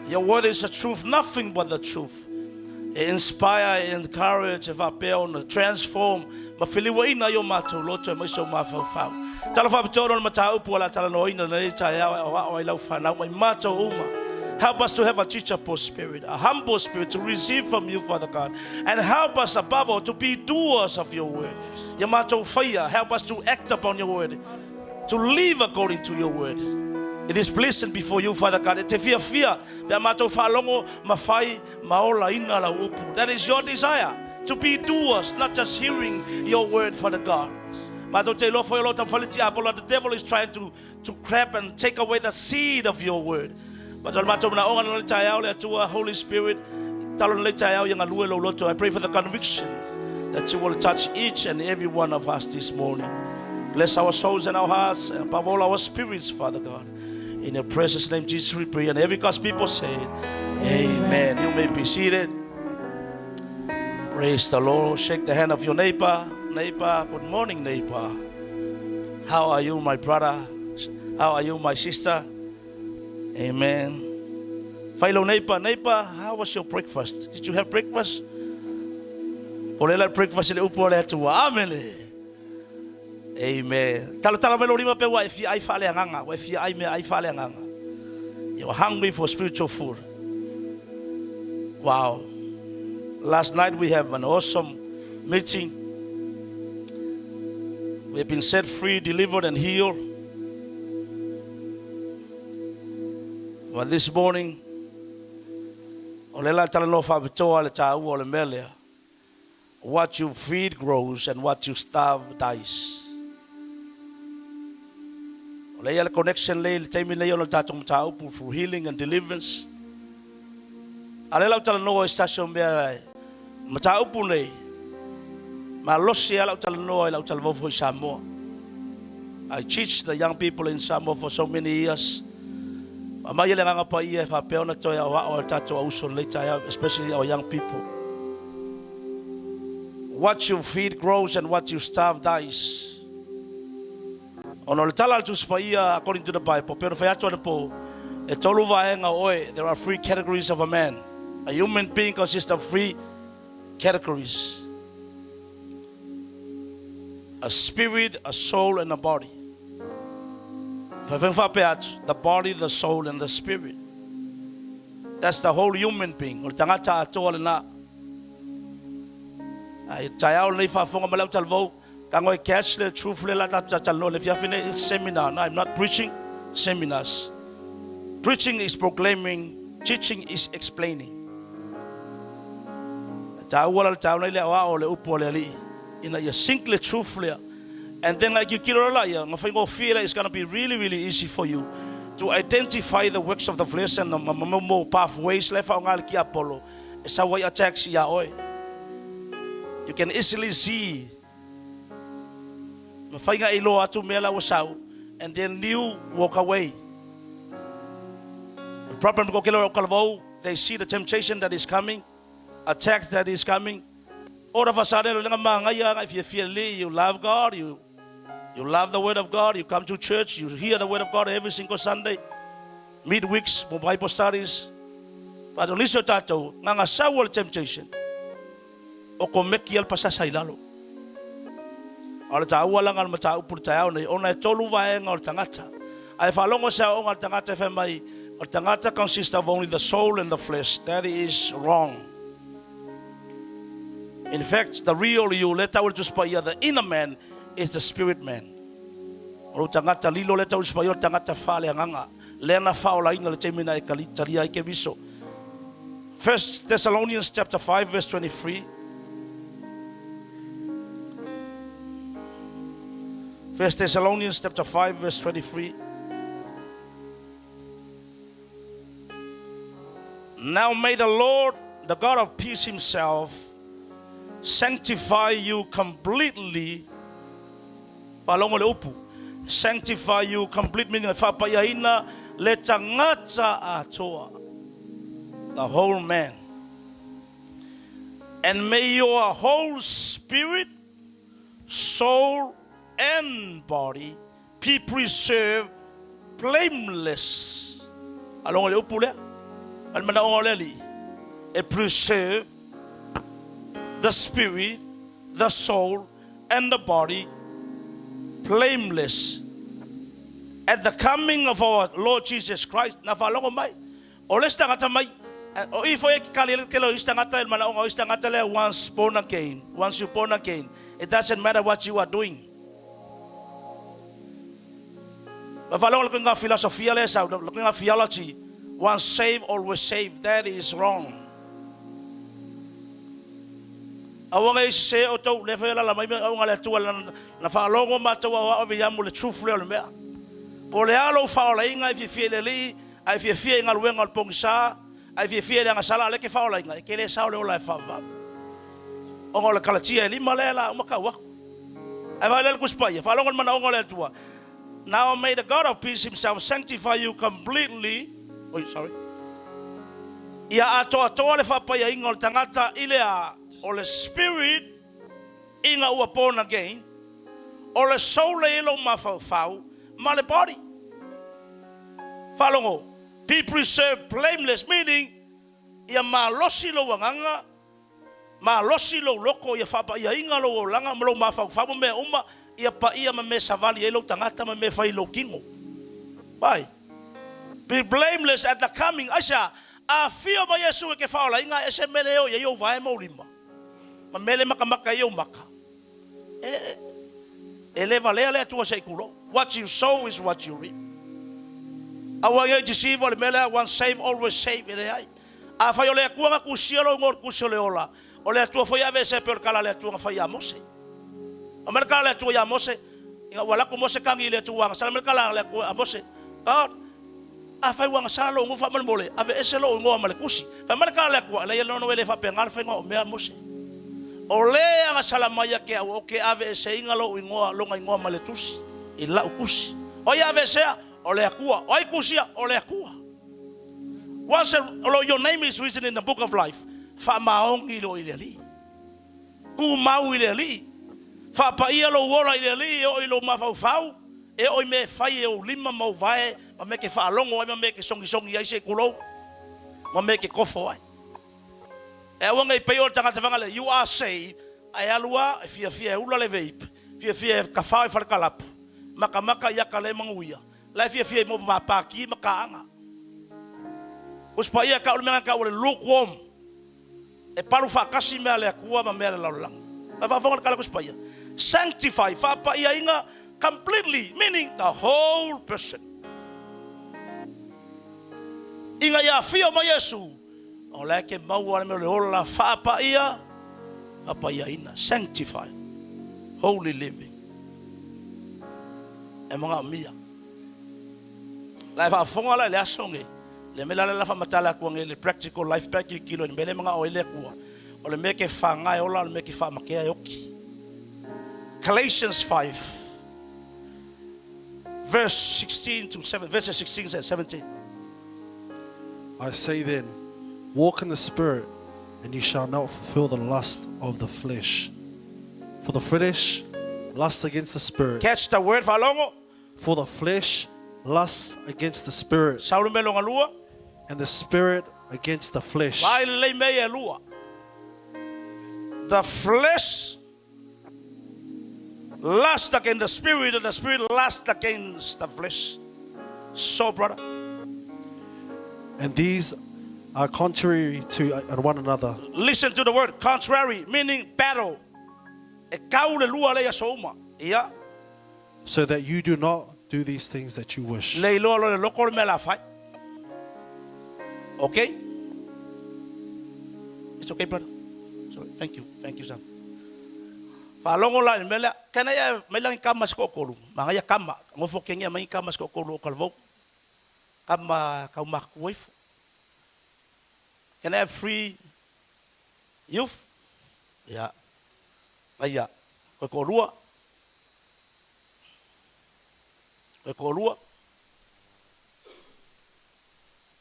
Your word is the truth, nothing but the truth. E inspire, e encourage, e faapea ona transform ma feliuaina ai o matou loto aemaise o mafaufau. Tala faapitoa ona o le mataupu o le a talanoaina lenei taeao e aoao ai lau fanau mai matou uma. Help us to have a teachable spirit, a humble spirit to receive from you, Father God. And help us above all to be doers of your word. Ia matou faia, help us to act upon your word. To live according to your word. It is pleasant before you, Father God. E te fiafia pe a matou faalogo ma fai ma olaina lau upu. That is your desire, to be doers, not just hearing your word, Father God. Matou te iloa foi o lo taumafai le tiapolo, the devil is trying to, to grab and take away the seed of your word. But o le matou manaoga lenei taeao le Atua, Holy Spirit, talo lenei taeao ia galue lou loto. I pray for the conviction that you will touch each and every one of us this morning. Bless our souls and our hearts, and above all our spirits, Father God. In your precious name, Jesus, we pray. And every God's people say, Amen. Amen. You may be seated. Praise the Lord. Shake the hand of your neighbor. Neighbor, good morning, neighbor. How are you, my brother? How are you, my sister? Amen. Fai lou neighbor, neighbor, how was your breakfast? Did you have breakfast? Po le la breakfast le upu o le Atua. Amen. Amen. Talatala mai lou lima pe ua e fia ai faaleagaga, ua e fia ai meaai faaleagaga. You are hungry for spiritual food. Wow. Last night we have an awesome meeting. We have been set free, delivered, and healed. But this morning, o le la talanoa faapitoa le tāua o le mea lea. What you feed grows and what you starve dies. O le ia le connection lea i le taimi nei ona o le tatou mataupu through healing and deliverance. A lea la ou talanoa i se tasi o mea mataupu nei, malosi lava lau talanoa i lau talavou foi i Samoa. I teach the young people in Samoa for so many years. Aumai le Agaga Paia e faapea ona toe aoao e le tatou auso i lenei taeao, especially our young people. What you feed grows and what you starve dies. Ona o le tala a le Tusi Paia, according to the Bible, pei ona fai atu anapo, e tolu vaega o oe, there are three categories of a man. A human being consists of three categories. A spirit, a soul and a body. Whai faapea atu, the body, the soul and the spirit. That's the whole human being. O le tagata atoa lena. Ai taeao lenei faafofoga mai lau talavou, tago e catch le truth le la tatou talanoa le fiafi nei, it's seminar. No, I'm not preaching seminars. Preaching is proclaiming, teaching is explaining. E tāua la le tāu nei le aoao o le upu a le Alii, ina ia sink le truth lea. And then like you kilo la ia, nga whaingofie lea, it's gonna be really, really easy for you to identify the works of the flesh and the mo pathways le whaonga le tiapolo, e sau ai attacks ia oe. You can easily see ma whainga i loa atu mea la ua sau, and then new walk away. The problem ko kilo o kalavou, they see the temptation that is coming, attack that is coming. All of a sudden, le mangaia ngai fia fia le, you love God, you you love the word of God, you come to church, you hear the word of God every single Sunday, midweeks, mo Bible studies. But o nisi o tātou, nganga sau o le temptation, o ko meki al pasasa i lalo. A o le tāua langa o le mataupu le taeao nei, ona e tolu vaega o le tagata. A e faalogo se aoaoga a le tagata e fai mai, o le tagata consists of only the soul and the flesh. That is wrong. In fact, the real you, le tau le Tusi Paia, the inner man is the spirit man. O lou tagata lilo le tau le Tusi Paia, o le tagata faaleagaga. Lea na faaolaina le taimi na e talia ai Keriso. First Thessalonians chapter 5 verse 23. First Thessalonians chapter 5 verse 23. Now may the Lord, the God of peace himself, sanctify you completely. Faalogo le upu, sanctify you complete meaning e faapaiaina le tagata atoa, the whole man. And may your whole spirit, soul and body be preserved blameless. Faalogo le upu lea, ma le manaoga o le Alii, e preserve the spirit, the soul and the body blameless at the coming of our Lord Jesus Christ. Na faalogo mai, o le isi tagata mai, o i foi e kali le tele o isi tagata i le manaoga o isi tagata lea once born again, once you born again, it doesn't matter what you are doing. Ma faalogo le kuiga filosofia lea e sau, le kuiga theology, once saved, always saved, that is wrong. Aua nei sese outou, lea foi e alaala mai mea auga a le Atua na faalogo matou aoao ave ia mo le truth lea o le mea. Po o le a lou faaolaina e fiafia i le Alii, a e fiafia i galuega o le pogisa, a e fiafia i le agasala, a o lea e te faaolaina, e te le sao le ola e faavavau. Ona o le Kalatia e lima lea la uma tau atu. Ae vaai lea le Tusi Paia, faalogo i le manaoga o le Atua. Now may the God of peace himself sanctify you completely. Oi, sorry. Ia atoatoa le faapaiaina o le tagata i le a, o le spirit ina ua born again, o le soul e i lou mafaufau, ma le body. Faalogo, be preserved blameless, meaning, ia malosi lou agaga, Malosi lou loko ia faapaiaina lou olaga ma lou mafaufau ma mea uma, ia paia ma mea savali ai lou tagata ma mea fai i lou kino. Why? Be blameless at the coming. Aisea? Afio mai Iesu e ke faaolaina e ese mele e o i ai ou vae ma ou lima, ma mele makamaka ai ou maka. E, e le valea le Atua se i kulou. What you sow is what you reap. Aua nei deceive o le mea lea, once saved, always saved, e leai. Afai o le Atua na tusia lou igoa o le tusi o le ola, o le Atua foi e aveesea e pei o le tala a le Atua na fai ia Mose. Aumai le tala a le Atua ia Mose, ina ua alu atu Mose tagi i le Atua agasala mai le tala a le Atua ia Mose, God, afai ua agasala lou nuu faamolemole, aveese lou igoa ma le tusi. Fai mai le tala a le Atua, leai no e le faapena le faiga o mea Mose. O le agasala mai ia te au, ou te aveeseina lou igoa, lona igoa ma le tusi, i lau tusi. O ai e aveesea? O le Atua. O ai tusia? O le Atua. Once your name is written in the book of life, faamaoni loa i le Alii. Tumau i le Alii. Faapaia lou ola i le Alii e oo i lou mafaufau, e oo i mea e fai e ou lima ma ou vae, ma mea e te faalogo ai, ma mea e te sogisogi ai se i tulou, ma mea e te kofo ai. E aua nei pei o le tagata faga lea, you are saved, ae alu a, e fiafia e ula le vape, fiafia e kafao i fale kalapu, makamaka i aka le manuia, La e fiafia i mo pāpāki ma kāʻaga. Usi paia e kau le mea ngai kau o le lukewarm. E palu faatasi mea a le Atua ma mea a le lalolagi. Mai faafofoga le tala Usi paia. Sanctify, faapaiaina completely, meaning the whole person. Ina ia afio mai Iesu, o la e ke maua le mea o le ola faapaia, faapaiaina, sanctify, holy living. E manaomia. La e faafofoga la i le aso nei, le mea la la faamatala atu nei le practical life pe a tilotilo i le mea lea e manao ai le Atua, o le mea e ke faga e ola, o le mea e ke faamatea e oti. Galatians 5 verse 16 to 7, verses 16 and 17. I say then, walk in the Spirit, and you shall not fulfill the lust of the flesh. For the flesh lusts against the Spirit. Catch the word faalogo. For the flesh lusts against the Spirit. Sau le mea lona lua. And the Spirit against the flesh. Vaai lelei mea ia e lua. The flesh lust against the spirit and the spirit lust against the flesh. So, brother. And these are contrary to one another. Listen to the word contrary, meaning battle. E kau le lua le ia aso uma. Ia. So that you do not do these things that you wish. Le iloa loa le loko le mea la fai. Okay? It's okay, brother. Sorry. Thank you. Thank you, son. Faalogo la i le mea lea. Kena ia mai langi kama se toatolu. Manaia kama. Nofo kenge mai kama se toatolu o Kalvou. Kama kaumatutua ifo. Can I have free youth? Ia. Aia. Koe toalua. O e toalua.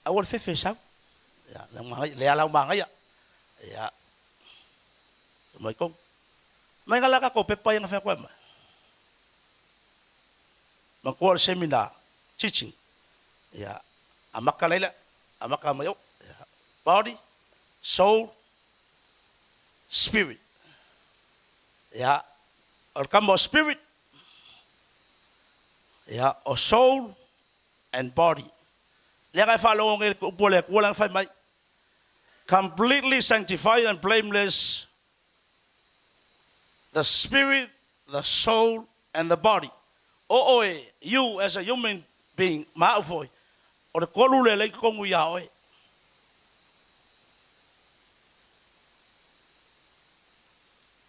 Aua le fefe e sau. Ia, le manaia, lea la o manaia. Ia, mai tonu. Mai nga la tatou pepa ia na fai atu ai mai. Manatua o le seminar, teaching. Ia, amata laila, amata mai o. Ia, body, soul, spirit. Ia, o le kama o spirit, ia, o soul and body. Lea na e faalogo nei i le upu a le Atua lea na fai mai, completely sanctified and blameless the spirit, the soul and the body. O oe, you as a human being, ma au foi, o le tolu lea lea i totonu ia oe.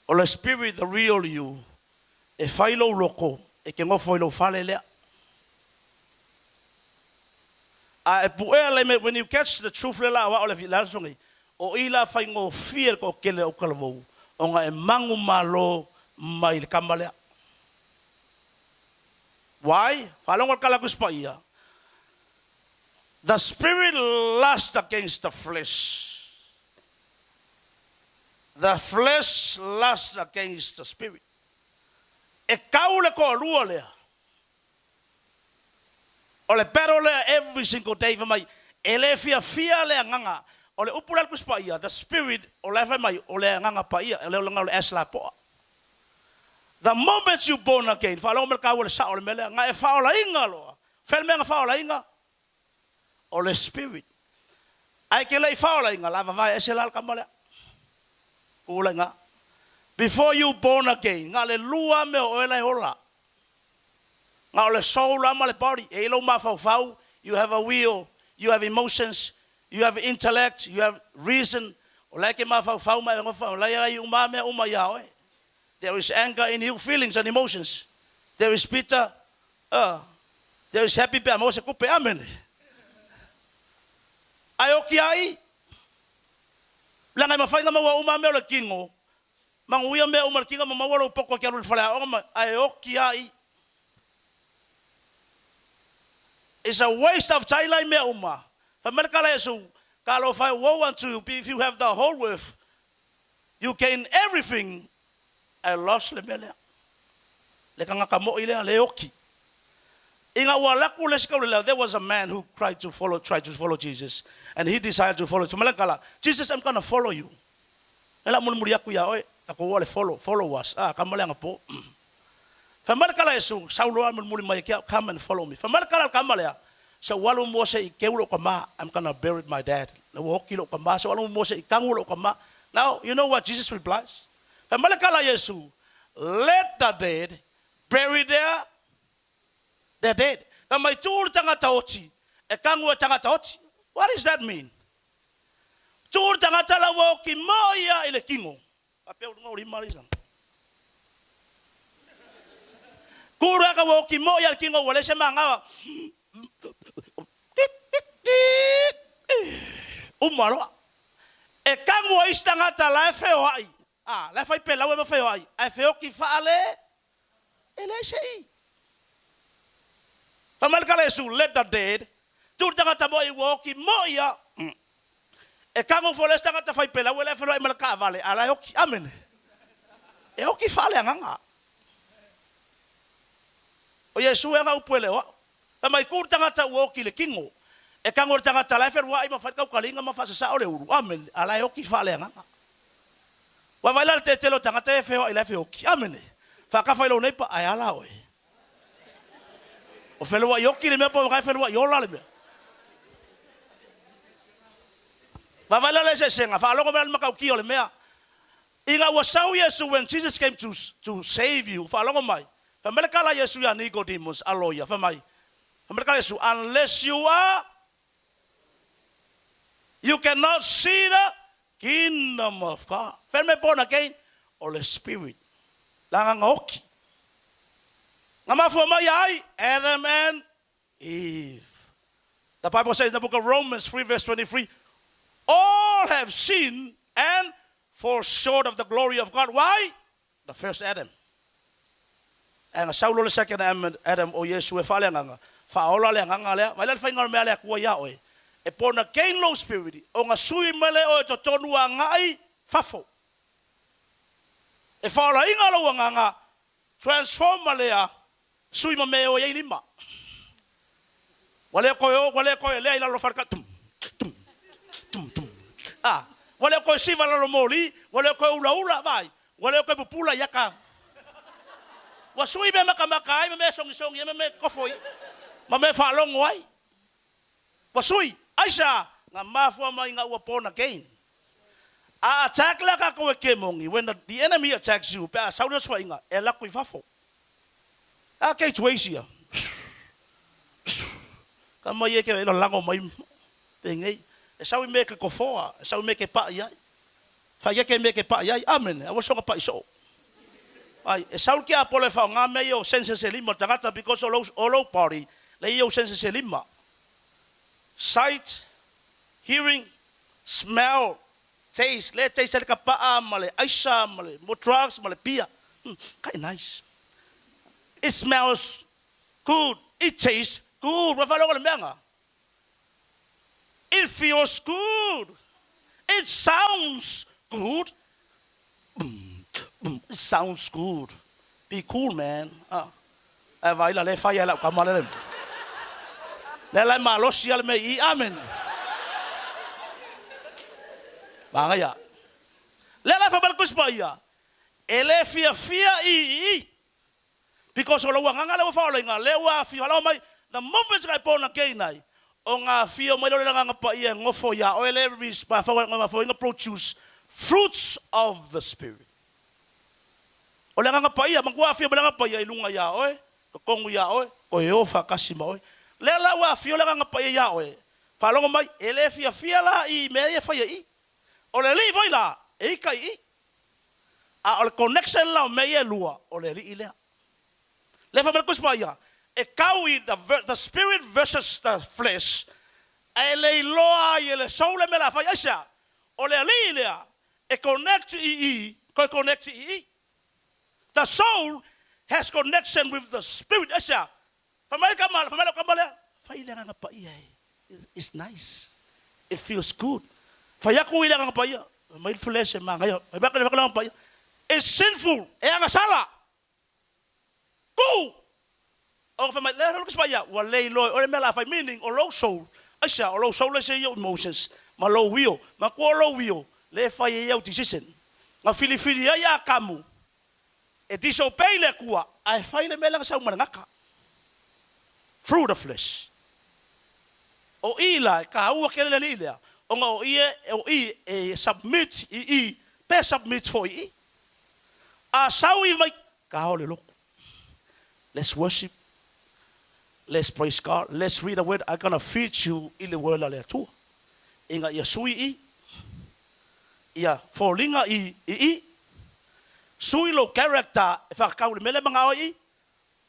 O le spirit, the real you, e fai lou loto e te nofo i lou fale lea. A e puea le mea, when you catch the truth le la o le le aso nei, o i la faigofie le toatele o talavou, ona e manumalo mai le kama lea. Why? Faalogo le kala Tusi Paia. The spirit lust against the flesh. The flesh lusts against the spirit. E kau le toalua lea. O le battle lea every single day fai mai, e le fiafia le agaga. O le upu la le Tusi Paia, the spirit, o la e fai mai, o le agaga paia, o le agaga o le as lapoa. The moment you born again, faalogo mai le kaua le sao o le mea lea, na e faaolaina loa. Fea le mea na faaolaina? O le spirit. Ae ke le i faaolaina, la vavae ese la le kama lea. Kula nga. Before you born again, na le lua mea o oe la e ola. Na o le soul a ma le body. E i lou mafaufau, you have a will, you have emotions, you have intellect, you have reason. O la e ke mafaufau ma e ngofa, o la ia uma mea uma ia oe. There is anger in you, feelings and emotions. There is bitter, there is happy pe a maua se kupe. Amen. Ae oki ai, leaga e mafai ona maua uma mea o le tino, manuia mea uma le tino ma maua lou poto e te alu i le faleaoga ma, ae oki ai. It's a waste of time lai mea uma. Fai mai le tala a Iesu, Talofa e, woe unto you if you have the whole earth, you gain everything, ae lost le mea lea. Le tagata moi lea, le oki. Ina ua alu atu le isi taulelea, there was a man who cried to follow, tried to follow Jesus, and he decided to follow. Fai mai le tala, Jesus, I'm gonna follow you. E la mulimuli atu ia oe, tatou o le follow, follow us. Ah, kama le agapo. Fai mai le tala a Iesu, sau loa mulimuli mai ke au, come and follow me. Fai mai le tala a le kama lea, se ua alu mua se i keu lou kama, I'm gonna bury my dad. Na ua oki lou kama, se ua alu mua se i kagu lou kama. Now, you know what Jesus replies? Fai mai le tala a Iesu, let the dead bury their their dead. Fai mai tuu le tagata oti, e kagu e tagata oti. What does that mean? Tuu le tagata la ua oki mo ia i le tino. Faapea uluga o lima le isana. Kuru aka ua oki mo ia le tino ua le se magawa. Uma loa. E kagu ai isi tagata la e feoai. A, la e fai pelau e ma feoai. Ae feoki faale, e leai se i. Fai mai le tala a Iesu, let the dead, tuu le tagata mo i ua oki mo ia. E kagu foi le isi tagata fai pelau e la e feloai ma le taavale, a la e oki. Amene. E oki faaleagaga. O Iesu e ana upu e le o au. Fai mai tuu le tagata ua oki i le tino. E kagu le tagata la e feluai ma fai le taukaliga ma faasasao le ulu. Amene. A la e oki faaleagaga. Ua vaai la le tele o tagata e feoai la e feoki. Amene. Faakafa i lou neighbour, ae a la oe? O feluai oki le mea po o e feluai ola le mea. Vaavaai la le eseesega, faalogo mai la le matautia o le mea. Ina ua sau Iesu, when Jesus came to save you, faalogo mai, fai mai le tala a Iesu ia Nicodemus, a loia, fai mai, fai mai le tala a Iesu, unless you are, you cannot see the kingdom of God. Fai mai born again, o le spirit, le agaga oki. Na mafua mai ia ai, Adam and Eve. The Bible says in the book of Romans 3 verse 23, all have sinned and fall short of the glory of God. Why? The first Adam. Ae na sau loa le second Adam o Iesu e faaleagaga, faaola le agaga lea. Vaai la le faiga o le mea a le Atua ia oe, e born again lou spirit, ona sui mai lea o oe totonu agai fafo. E faaolaina lou agaga, transform ma lea sui ma mea e o ai lima. Ua le toe o, ua le toe lea i lalo o fale tum, tum, tum, tum. A, ua le toe siva i lalo o moli, ua le toe ulaula, vaai, ua le toe pupula i aka. Ua sui mea makamaka ai ma mea sogisogi ai ma mea tofo i ma mea faalogo ai. Ua sui, aisea? Na mafua mai ina ua born again. A attack la tatou e kemoni, when the enemy attacks you, pe a sau le osofaiga, e alu atu i fafo. A kei tueisi ia. Ka mai e ke lalago mai penei. E sau i mea e ke kofoa, e sau i mea e ke paʻi ai. Fai eke i mea e ke paʻi ai. Amene. Aua soga paʻi soo. Ai, e sau le tiapolo e faaaoga mea ia o senses e lima o le tagata because o lou, o lou body, lea e i ai ou senses e lima. Sight, hearing, smell, taste, lea e taste ai le kapaa ma le aisa ma le mo drugs ma le pia. Kai nice. It smells good, it tastes good. Ua faalogo i le mea na? It feels good. It sounds good. It sounds good. Be cool, man. Ah. Ae vaai la, lea e fai ai lau tama lea le mea. Lea la e malosi lava le mea i i. Amene. Manaia. Lea la e fai mai le Tusi Paia, e le fiafia i i. Because o lou agaga lea ua faaolaina, lea ua afio aloha mai, the moment sa e born again ai, ona afio mai lea o le Agaga Paia e nofo ia oe lea e produce fruits of the Spirit. O le Agaga Paia, matua afio mai le Agaga Paia i luga ia oe, totonu ia oe, toe o faatasi ma oe. Lea la ua afio le Agaga Paia ia oe, faalogo mai, e le fiafia la i mea ia e faia i i. O le Alii foi la, e ita i i. A o le connection la o mea ia e lua, o le Alii lea. Lea fai mai le Tusi Paia, e tau i the spirit versus the flesh, ae le iloa ai e le soul le mea o le a fai. Aisea? O le Alii lea e connect i i, toe connect i i. The soul has connection with the spirit. Aisea? Fai mai le tama, fai mai lau tama lea, fai le Agaga Paia e, it's nice, it feels good. Fai atu i le Agaga Paia, fai mai le flesh e manaia, fai mai le Agaga Paia, it's sinful, e agasala. Tuu! O fai mai, le Agaga Paia, ua le iloa e oe le mea o le a fai, meaning o lou soul, aisea, o lou soul e ese i ou emotions, ma lou will, manatua o lou will, lea e fai ai au decision. Na filifili ai Atamu E disobey le Atua ae fai le mea lea na sau ma le gata. Through the flesh. O i la e taua tele le alii lea ona o i o i e submit i i pe submit foi i i. A sau i mai ka o le lotu. Let's worship. Let's praise God. Let's read the word. I gonna feed you i le word a le Atua. Ina ia sui i Ia foliga i i i. Sui lou character e whakatau i le mea lea manao ai i.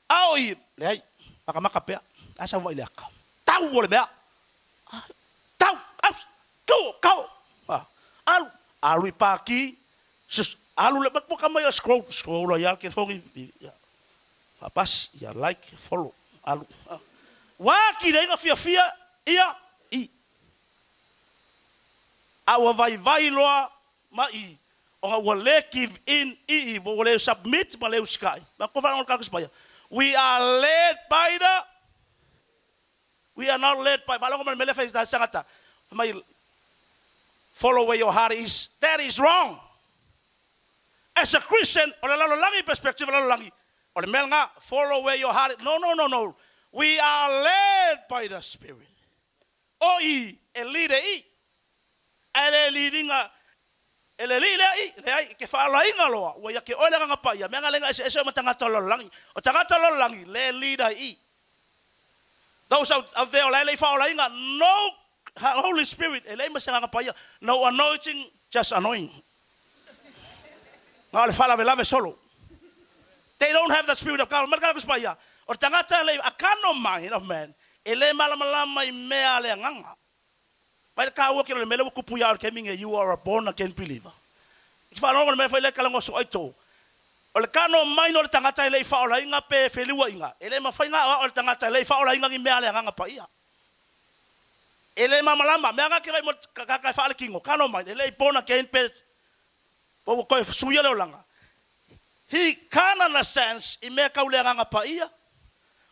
Ao i, leai, makamaka pea. A sau vai le aka. Tau o le mea. Tau, au, tu, kau. Alu, alu i pākī, sus, alu le, puka mai o scroll, scroll ai al ke fongi, ia, whapasi, ia like, follow, alu. Wā ki reinga fiafia, ia, i. A ua vaivai loa ma i, ona ua le give in i i, ua le submit ma le usikai. Ma kua faalogo le Kalaka Sipaia, We are led by the, we are not led by, faalogo ma le mea lea fai e tagata, fai mai, follow where your heart is, that is wrong. As a Christian, o le lalolagi perspective o le lalolagi, o le mea lena, follow where your heart is, no, no, no, no, we are led by the Spirit. O i, e lead e i. Ae le leadinga e le alii lea i, leai, e ke faalaina loa, ua ia ke oe le agaga paia, mea nga lenga eseese o ma tagata o le lalolagi. O tagata o le lalolagi, le lead ai i. Those out, out there o la e le i faolaina, no Holy Spirit, e leai ma se agaga paia, no anointing, just annoying. Na o le faalavelave solo. They don't have the spirit of God. Mai le Kalaka Paia, o le tagata e le, a carnal mind of man, e le malamalama i mea a le agaga. Mai le kāua ke o le mea lea ua kupu ia oe i le taimi nei, you are a born again believer. I te faalogo le mea fai le kala ngoso ai tō. O le kano mai o le tagata e le i faaolaina pe feliuaiga, e le mafai ona aoao e le tagata e le i faaolaina ni mea a le Agaga Paia. E le malamalama, mea na ke vaai mo le tagata e faaletino, kano mai, e le i born again pe pe ua toe suia le olaga. He can't understands i mea tau le Agaga Paia,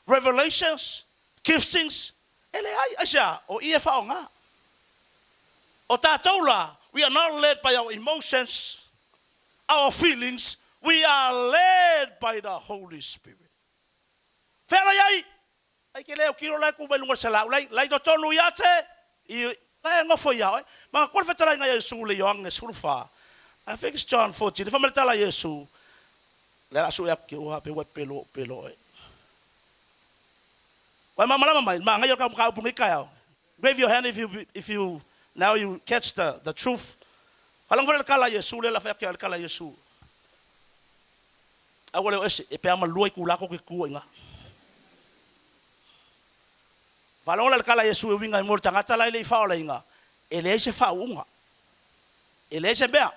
revelations, giftings, e leai. Aisea? O i e faaaoga. O tatou la, we are not led by our emotions, our feelings, we are led by the Holy Spirit. Fea la i ai? Ai ke le autilo la e ku mai luga o le selau, la la i totonu ia te i la e nofo ia oe. Manatua le fetalaiga ia Iesu le Ioane 14. I think it's John 14. Le fai mai le tala a Iesu, le a sue atu ke ua pe ua pelo pelo oe. Wai malamalama mai, manaia o le mataupu nei taeao. Wave your hand if you if you now you catch the the truth. Faalogo foi le tala a Iesu lea la fai atu ia le tala a Iesu. Aua le o ese, e pe a malua itulā tou te tutu ai i ina. Faalogo la i le tala a Iesu e uiga ai mo le tagata la e le i faaolaina, e leai se faauuga. E leai se mea.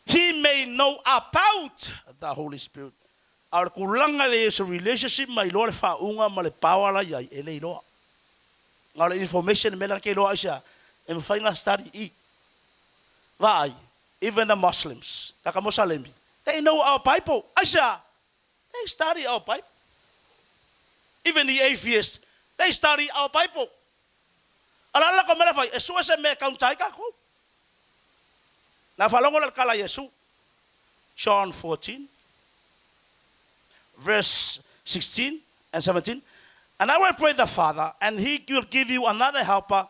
He may know about the Holy Spirit. A o le tulaga i le Iesu relationship ma iloa le faauuga ma le power la i ai, e le iloa. Na o le information le mea lea na te iloa aisea? E mafai ona study i. Vaai, even the Muslims, tagata Mosalemi, they know our Bible. Aisea? They study our Bible. Even the atheists, they study our Bible. A o le a le latou mea la e fai? E sue se mea e counter ai tatou. Na faalogo la i le tala a Iesu, John 14, verse 16 and 17, And I will pray the Father, and he will give you another helper,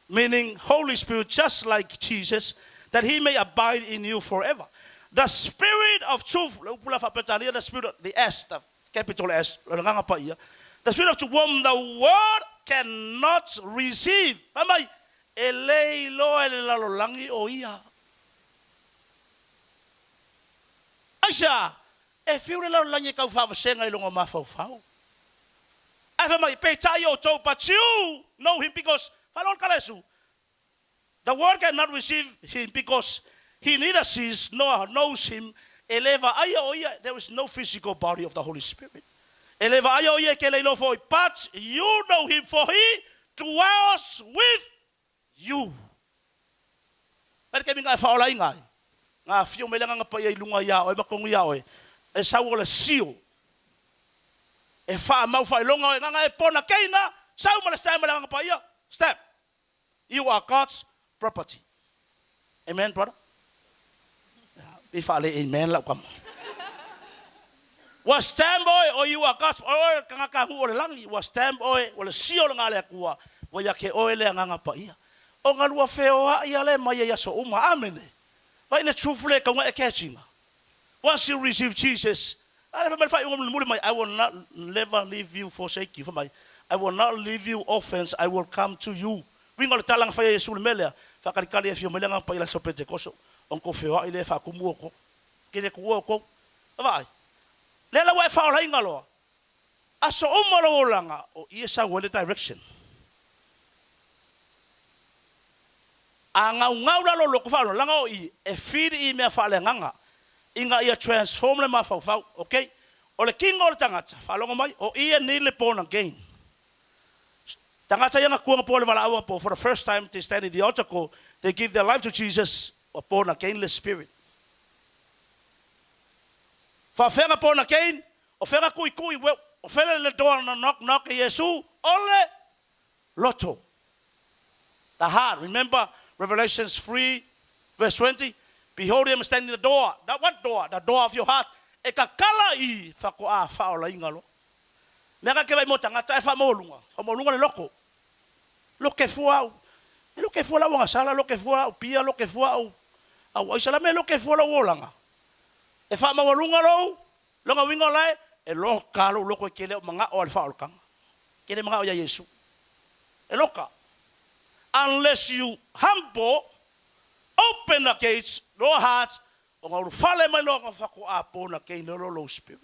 meaning Holy Spirit, just like Jesus, that he may abide in you forever. The Spirit of truth, le upu la faa-Peretania, the Spirit, the S, the capital S, o le Agaga Paia, the Spirit of truth, whom the world cannot receive. Fai mai, e le iloa e le lalolagi o ia. Aisea? E fiu le lalolagi e tau faavasega i lona mafaufau. Ae fai mai, peitai outou, but you know him because, faalogo le tala a Iesu, the world cannot receive him because he neither sees nor knows him, e le vaaia o ia, there is no physical body of the Holy Spirit. E le vaaia o ia e ke le iloa foi, but you know him for he dwells with you. Mai le taimi na e faaolaina ai, na afio mai le Agaga Paia i luga iā oe ma tonu iā oe, e sau o le seal, e faamau faailoga oe, na e pona keina, sau ma le stamp a le Agaga Paia, stamp. You are God's property. Amen, brother? Pei faale amen lau kama. Ua stamp oe, o you are God's, oe le tagata nuu o le lagi, ua stamp oe, ua le seal lena a le Atua, ua ia te oe le Agaga Paia. O na lua feoai a le mai ai aso uma. Amene. Vai le truth le tau na e catch ina. Once you receive Jesus, a le fai mai le faaiuga mulimuli mai, I will not never leave you forsake you, fai mai, I will not leave you orphans, I will come to you. Uiga o le tala na fai e Iesu i le mea lea, faakalikali e afio mai le Agaga Paia i le aso Petekoso, ona tou feoai lea e faatumu outou. Ke le tuua outou. Vaai, lea la ua e faaolaina loa, aso uma o lou olaga, o i e sau ai le direction. A gaugau la lou loto faaaloalo, leaga o i e feed i mea faaleagaga ina ia transform le mafaufau, ok? O le tino o le tagata, faalogo mai, o i e need le born again. Tagata ia na tua na po le valaau a po, for the first time they stand in the altar call, they give their life to Jesus, ua born again le spirit. Faafea na born again? O fea na tuitui, o fea le door na knock knock e Iesu? O le loto. The heart. Remember Revelations 3 verse 20? Behold, I am standing at the door. The what door? The door of your heart. E kakala i whakoa whaolainga loa. Mea ka ke vai mo tangata e whamolunga. Whamolunga le loko. Loke fua au. E loke fua lau agasala, loke fua au pia, loke fua au au aisa la me loke fua lau olanga. E whamaualunga lou, longa uiga o lae, e loka lou loko e ke leo manga'o a le whaolakanga. Ke le manga'o ia Iesu. E loka. Unless you humble, open the gates, your heart, o nga ulufale mai loa nga whakoa pona kei lolo lou spirit.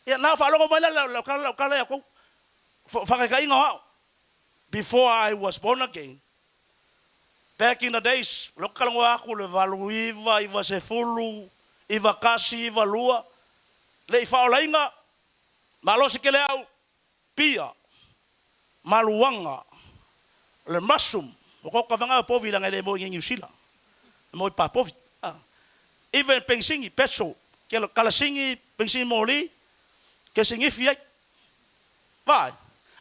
Ia na whaalogo mai la lau kala lau kala ia kou. Whakakainga o ao. Before I was born again, back in the days, lo kalango aku le valu iva, iva se fulu, 91, 92, le i faaolaina, malosi tele au, pia, maluaga, o le mushroom, ua koko vega o povi leaga e le maua i inei i Niu Sila, e maua i Papovi, a. Even penisini, petrol, kalasini, penisini moli, kesinifi ai. Vaai,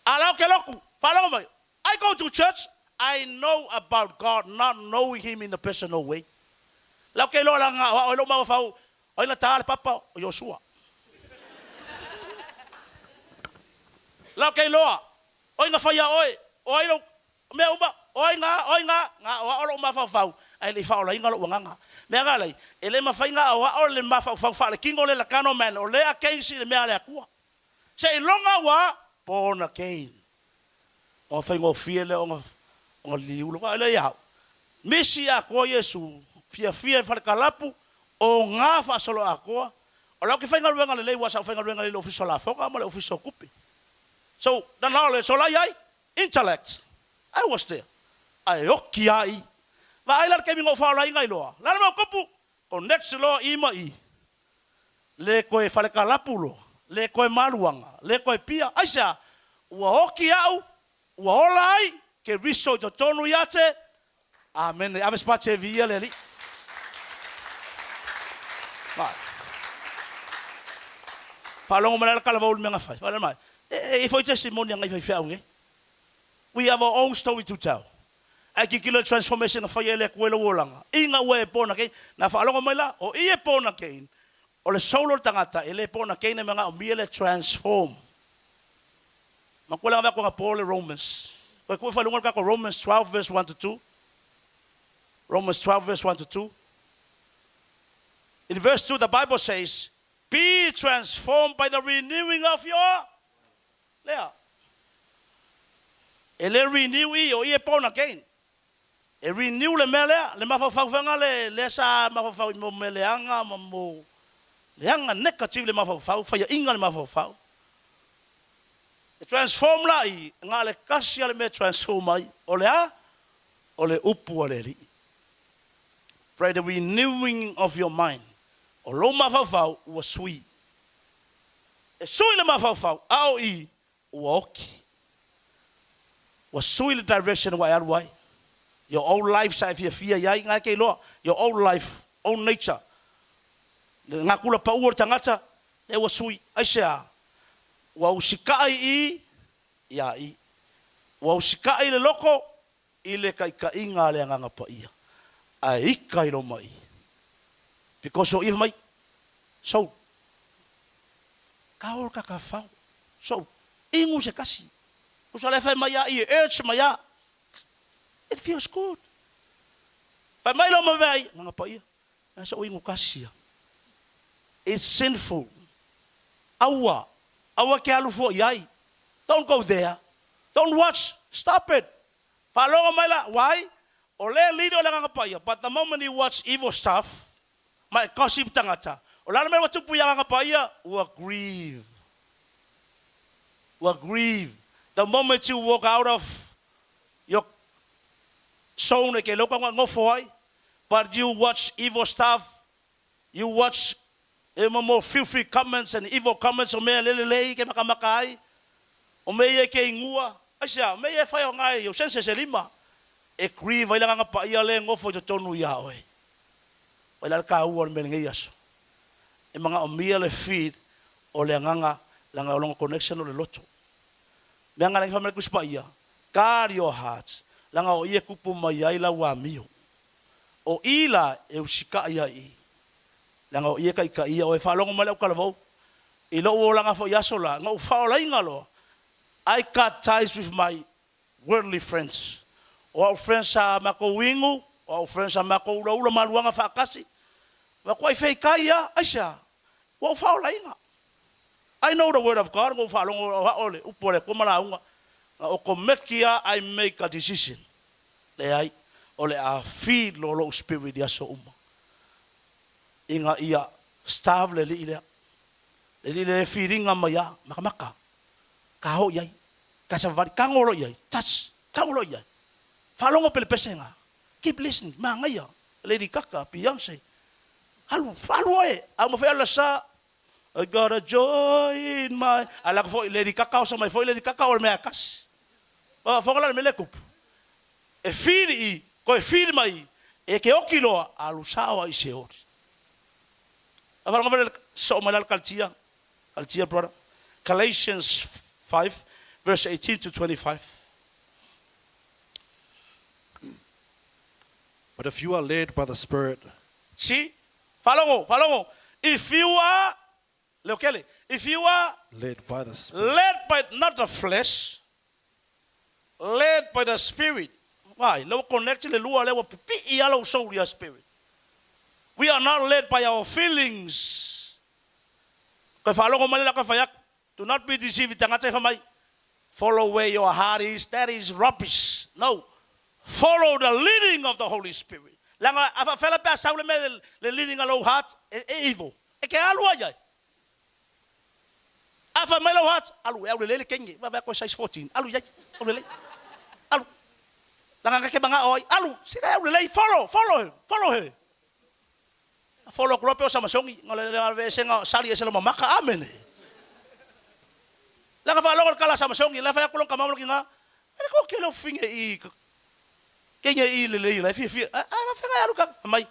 a la ou ke lotu, faalogo mai, I go to church, I know about God, not knowing him in a personal way. La ou ke iloa la na o ao ai lou mafaufau, o ai na ta le papa, o Iosua. La ou ke iloa, o ai na fai ia oe, o ai lou, mea uma, o ai na, o ai na, na o ao lou mafaufau, ae le i faaolaina lou agaga. Mea na alai, e le mafai na aoao le mafaufau faaletino le carnal man, o lea against i le mea a le Atua. Seiloga ua born again. Ona faigofie lea ona liliula. Aua e lelei au. Misi atoa Iesu, fiafia i le falekalapu, o na faasoloatoa. O la ou te faigaluega lelei aua sa ou faigaluega lelei i le Ofisa o Lafoga ma le Ofisa o Tupe. So, the knowledge, o la e i ai, intellect, I was there. Ae oti lava i i. Vaai la i le taimi na ou faaolaina ai loa, o le a le mea ua tupu? Connect loa i ma i. Le toe falekalapu loa, le toe maluaga, le toe pia. Aisea? Ua oti au, ua ola ai Keriso i totonu ia te Amene. Ave se pati e viia le Alii. Vai. Faalogo mai la le talavou i le mea na fai. Faalogo mai, e, e i ai foi testimony a nai faifeau nei. We have our own story to tell. Ae tilotilo i le transformation na faia e le Atua i lou olaga, ina ua e born again. Na faalogo mai la, o i e born again, o le soul o le tagata e le born again e manaomia le transform. Matua le ave atu anapo le Romans. Toe tuu i faailuga le tatou Romans 12 verse 1 to 2. Romans 12 verse 1 to 2. In verse 2 the Bible says, Be transformed by the renewing of your Lea. E le renew i, o i e born again. E renew le mea lea, le mafaufau faiga le, lea sa mafaufau i mo mea leaga ma mo leaga negative le mafaufau, faiaina le mafaufau. E transform la i, na o le tasi lava le mea e transform ai, o le a? O le upu a le Alii. Pray the renewing of your mind. O lou mafaufau ua sui. E sui le mafaufau, a o i, ua oki. Ua sui le direction ua e alu ai. Your old life sa e fiafia i ai, na e te iloa. Your old life, old nature. Le gakula pau o le tagata, lea ua sui. Aisea? Ua usitaʻi i, ia i. Ua usitaʻi le loko i le taitaiga a le Agaga Paia, ae ika i loma i. Because o i fai mai, So, ka o ka ka fao. So, inu se kasi. Tusa lea fai mai a i e urge mai a. It feels good. Fai mai loma mea i, Agaga Paia, mea sa o inu kasi a. It's sinful. Aua, aua ke alu fua i ai. Don't go there. Don't watch. Stop it. Faalogo mai la, why? O lea leader o le Agaga Paia, but the moment you watch evil stuff, ma e gossip tagata, o le a le mea ua tupu i Agaga Paia? Ua grieve. Ua grieve. The moment you walk out of your zone e ke loka ua nofo ai, but you watch evil stuff, you watch e mo mo filthy comments and evil comments o mea lelelei ke makamaka ai, o mea ia ke ingua, aisea, o mea ia e whai o ngai o senses e lima, e grieve ai le agaga paia le nofo i totonu ia oe. Wai la le kāua o le mea lenei aso. E manaomia le feed o le agaga leaga o lona connection o le loto. Mea nga lenei whamele Tusi Paia, guard your hearts, leaga o i e kupu mai ai lau amio. O i la e usikaʻi ai i, leaga o i e kaʻikaʻia oe. Faalogo mai lau talavou, i lou olaga foi aso la, na ou faaolaina loa, I cut ties with my worldly friends. O au friends sa makou inu, o au friends sa makou ulaula maluaga faatasi, matuai feitai a, aisea? Ua ou faaolaina. I know the word of God, ua ou faalogo o a'o le upu a le Atua ma lauga, na okomeki a I make a decision. Leai, o le a feed loa lou spirit i aso uma, ina ia starve le alii lea. Le alii lea e feed-ina mai a, makamaka, ka oo i ai, ka savavali, tago loa i ai, touch, tago loa i ai. Faalogo pele pesega, keep listening, manaia, Lady Gaga, Beyonce. Alu, alu oe, a uma foi alu le aso Sa, I got a joy in my, alu atu foi Lady Gaga oso mai foi Lady Gaga o le mea e tasi. Ua faafofoga la i le mea lea e tupu. E fili i, toe fili mai i, e te oti loa, alu sao lava i Seoli. A faalogo mai soo mai la le Kalatia, Kalatia brother, Galatians 5 verse 18 to 25. But if you are led by the Spirit, See? Faalogo, faalogo, if you are, Leokele, if you are led by the Spirit, led by not the flesh, led by the Spirit. Why? Lea ua connect le lua lea ua pipii lava lou soul ia Spirit. We are not led by our feelings. Koe faalogo mai le la koe fai atu. Do not be deceived i tagata e fai mai, follow where your heart is, that is rubbish. No. Follow the leading of the Holy Spirit. Leaga a faafela pe a sau le mea le leading a lou heart e, e evil. E ke alu ai ai. A fai mai lou heart, alu e aulelei le kenge. Vaai atu e size 14, alu i ai, aulelei. Alu. Leaga na ke mangao ai, alu, sina e aulelei, follow, follow him, follow her. Follow atu loa pe o Samasogi, na le aveesega sali ese loma maka, amene. Leaga faalogo le tala a Samasogi, la e fai atu lona tama ma lona tina, e le ko kele o fine i kenge i lelei la e fiafia, a faafegai alu ka, fai mai,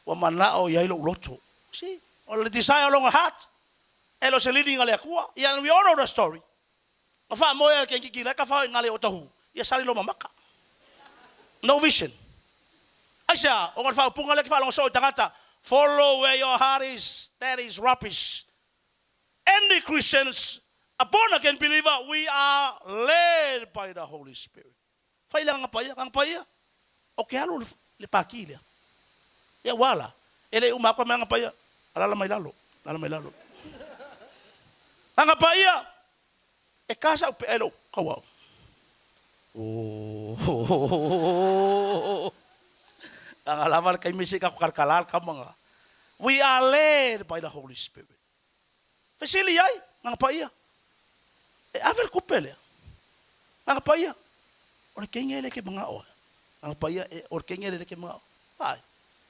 ua manao i ai lou loto. See, o le desire o lona heart, e le o se leading a le Atua. Yeah, and we all know the story. Na faamoe a le keikiki la e tafao i ngale o tahu, ia sali loma maka. No vision. Aisea? Ona o le faaupuga lea ke faalogo soo i tagata, follow where your heart is, that is rubbish. Any Christians, a born again believer, we are led by the Holy Spirit. Fai le agaga paia, agaga paia, o ke alu le pākī lea. Ia ua ala, e le i uma atu ai mai agaga paia, alala mai lalo, alala mai lalo. Agaga paia, e ka sa upe ai lou kauao. Oh, aga lava le taimi se i tatou kalakala le tama nga. We are led by the Holy Spirit. Fesili ai, Nganga Paia, e ave le tupe lea? Nganga Paia, o le kenge lea ke mangao ai. Nganga Paia, e, o le kenge lea ke mangao. Ai,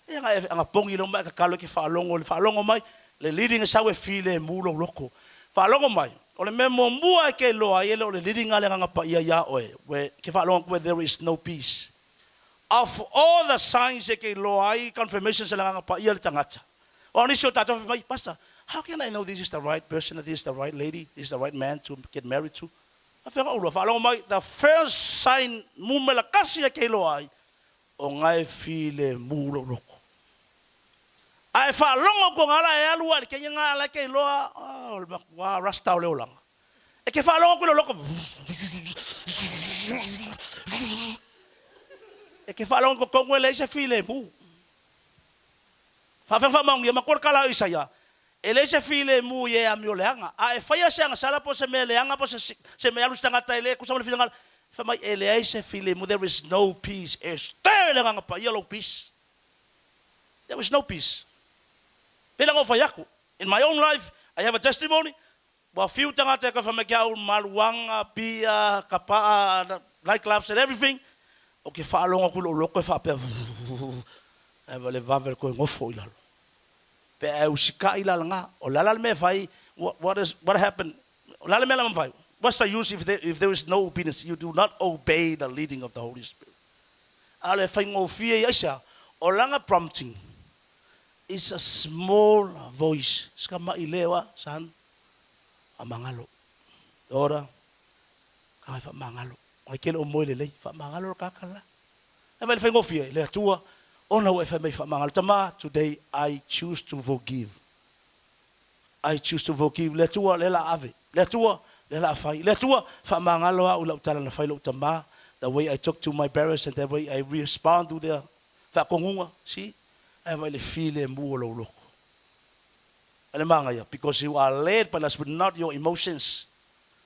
e anga e anga pongi lo mai ka kalo ke faalogo le faalogo mai, le leading e sau e file e mu lou loko. Faalogo mai, o le mea muamua e ke iloa ai e le o le leading a le Agaga Paia iā oe, where ke faalogo atu where there is no peace. Of all the signs e ke iloa ai confirmations a le Agaga Paia le tagata. O nisi o tatou fai mai, Pastor, how can I know this is the right person, this is the right lady, this is the right man to get married to? Afea ka ulua, faalogo mai, the first sign mumela kasi e ke iloa ai, o nga e filemu lou loko. A e faalogo atu nga la e alu a i le kenya nga ala e ke iloa, oh, o le matua rasta o le olaga. E ke faalogo atu i lou loko, e ke faalogo i totonu e leai se filemu. Faafeai faamaonia, matua le tala o Isaia, E leai se filemu i e amioleaga. A e faia se agasala po o se mea leaga po o se mea alu i se tagata e le tusa ma le finagalo, fai mai, e leai se filemu, there is no peace. E stay le Agaga Paia lou peace. There is no peace. Pei la ona ou fai atu, in my own life, I have a testimony, ua fiu tagata e toe fai mai ki au, maluaga, pia, kapaa, night clubs and everything, ou te faalogo atu i lou loto e faapea, ae le vave le toe nofo i lalo. Pe a e usikai la lena, o le a la le mea e fai, what is, what happened, o le a le mea la mafai, what's the use if there, if there is no obedience, you do not obey the leading of the Holy Spirit. A o le faigofie ia aisea, o lana prompting is a small voice, ska maʻi lewa, son, faamagalo, daughter, ka faamagalo, ai ke le o moe lelei, faamagalo le kaka la. E vai le faigofie, le Atua, ona ua e fai mai faamagalo. Tama, today I choose to forgive. I choose to forgive. Le Atua, lea la ave. Le Atua, lea la fai. Le Atua, faamagalo au i lau tala na fai lou tama, the way I talk to my parents and the way I respond to their faatonuga, see? Ae vai le filemu o lou loto. E le magaia, because you are led by the Spirit, not your emotions.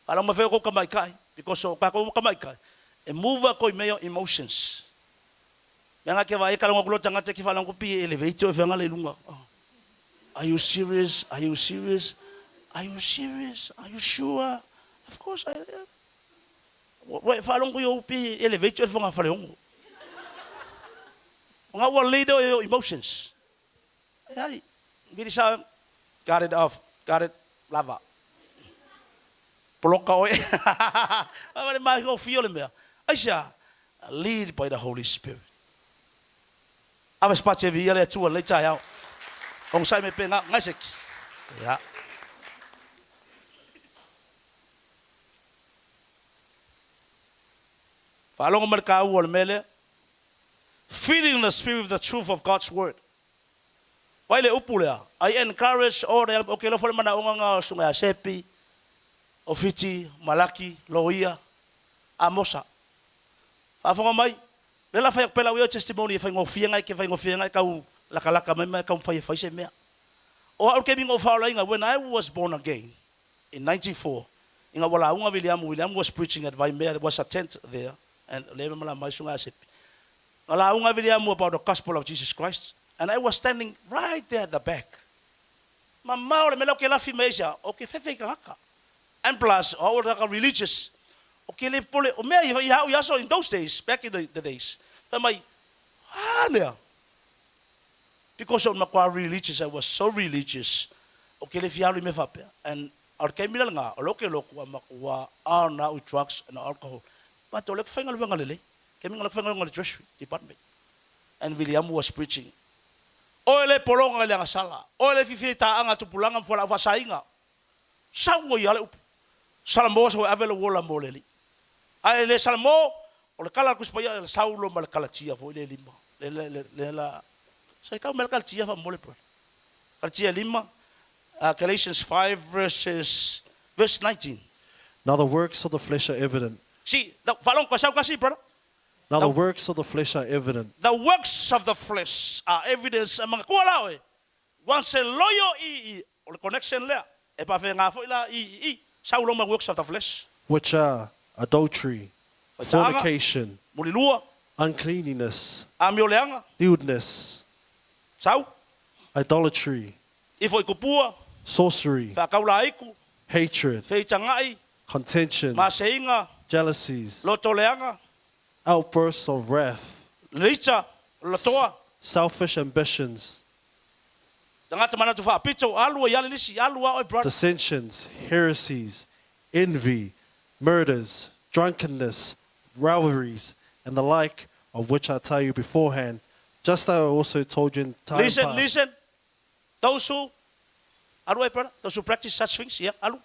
Faalogo mai foi o kou tamaitai, because o tatou tamaitai, e move a koi me your emotions. Mea nga ke vaai e kalaunga atu loa tagata ke faalogo atu pi e elevate oe feaga le i luga. Are you serious? Are you serious? Are you serious? Are you sure? Of course I am. Ua e faalogo i ou pi e elevate oe le fogafaleogo. O nga ua lead oe e your emotions. E ai. Vili sa got it off, got it lava. Poloka oe. Vai le mai o fio le mea. Aisea? Lead by the Holy Spirit. Ave spatse vi ia le Atua lei taeao. Onosai mai pe nga ngai seki. Ia. Faalogo mai le kaua o le mea lea. Feeding the spirit with the truth of God's word. Vai le upu lea, I encourage all the young, okay lofa le manaoga nga o susuga ia Sepi, o Fiti, Malaki, Loia, Amosa. Faafofoga mai, lea la fai atu pea lau ia testimony e faigofie ngai ke faigofie ngai kau lakalaka mai ma e taumafai e fai se mea. O au le taimi na ou faaolaina, when I was born again in 94, ina ua lauga Viliamu, Viliamu was preaching at Vaimea, there was a tent there, and lea e malama ai susuga ia Sepi. Na lauga Viliamu about the gospel of Jesus Christ, and I was standing right there at the back. Mamao le mea la ou ke lafi mai ai sea, ou ke fefe i tagata. And plus, o au o le tagata religious, o ke le popole, o mea ia ia au i aso in those days, back in the days, fai mai, a mea? Because o le matua religious, I was so religious, o ke le fia alu i mea faapea. And o le taimi la lena, o lea ou te lotu a matua on au i drugs and alcohol, but o lea ou te faigaluega lelei. Taimi lena o lea ou te faigaluega i le Treasury Department. And Viliamu was preaching, Oe le pologa i le agasala, oe le fiafia i taaga a tupulaga ma fualaau faasaina, Sau ai lava le upu, Salamo sau e ave lou ola mo le Alii. Ae le Salamo, o le tala a le Tusi Paia, e sau loa ma le Kalatia foi le lima. Le, le, le, le la, sa i tau mai le Kalatia faamolemole brother. Kalatia e lima, Galatians 5 verses, verse 19. Now the works of the flesh are evident. See, the, faalogo koe sau kasi brother. Now the works of the flesh are evident. The works of the flesh are evidence among kua la oe Once e loio i i, o le connection lea, e pafega foi la i i i, sau lo ma works of the flesh. Which are adultery, Faitaaga, fornication, mulilua, uncleanliness, amioleaga, lewdness, sau, idolatry, ifo i kupua, sorcery, whaakaulaiku, hatred, feitagai, contentions, maseinga, jealousies, lotoleaga, outbursts of wrath, leita, latoa. Selfish ambitions. Tagata manatu faapito, alu ai ale lisi, alu a oe brother. Dissensions, heresies, envy, murders, drunkenness, revelries, and the like, of which I tell you beforehand, just as I also told you in time Listen, past. listen. Those who, alu ai brother, those who practice such things, yeah, alu.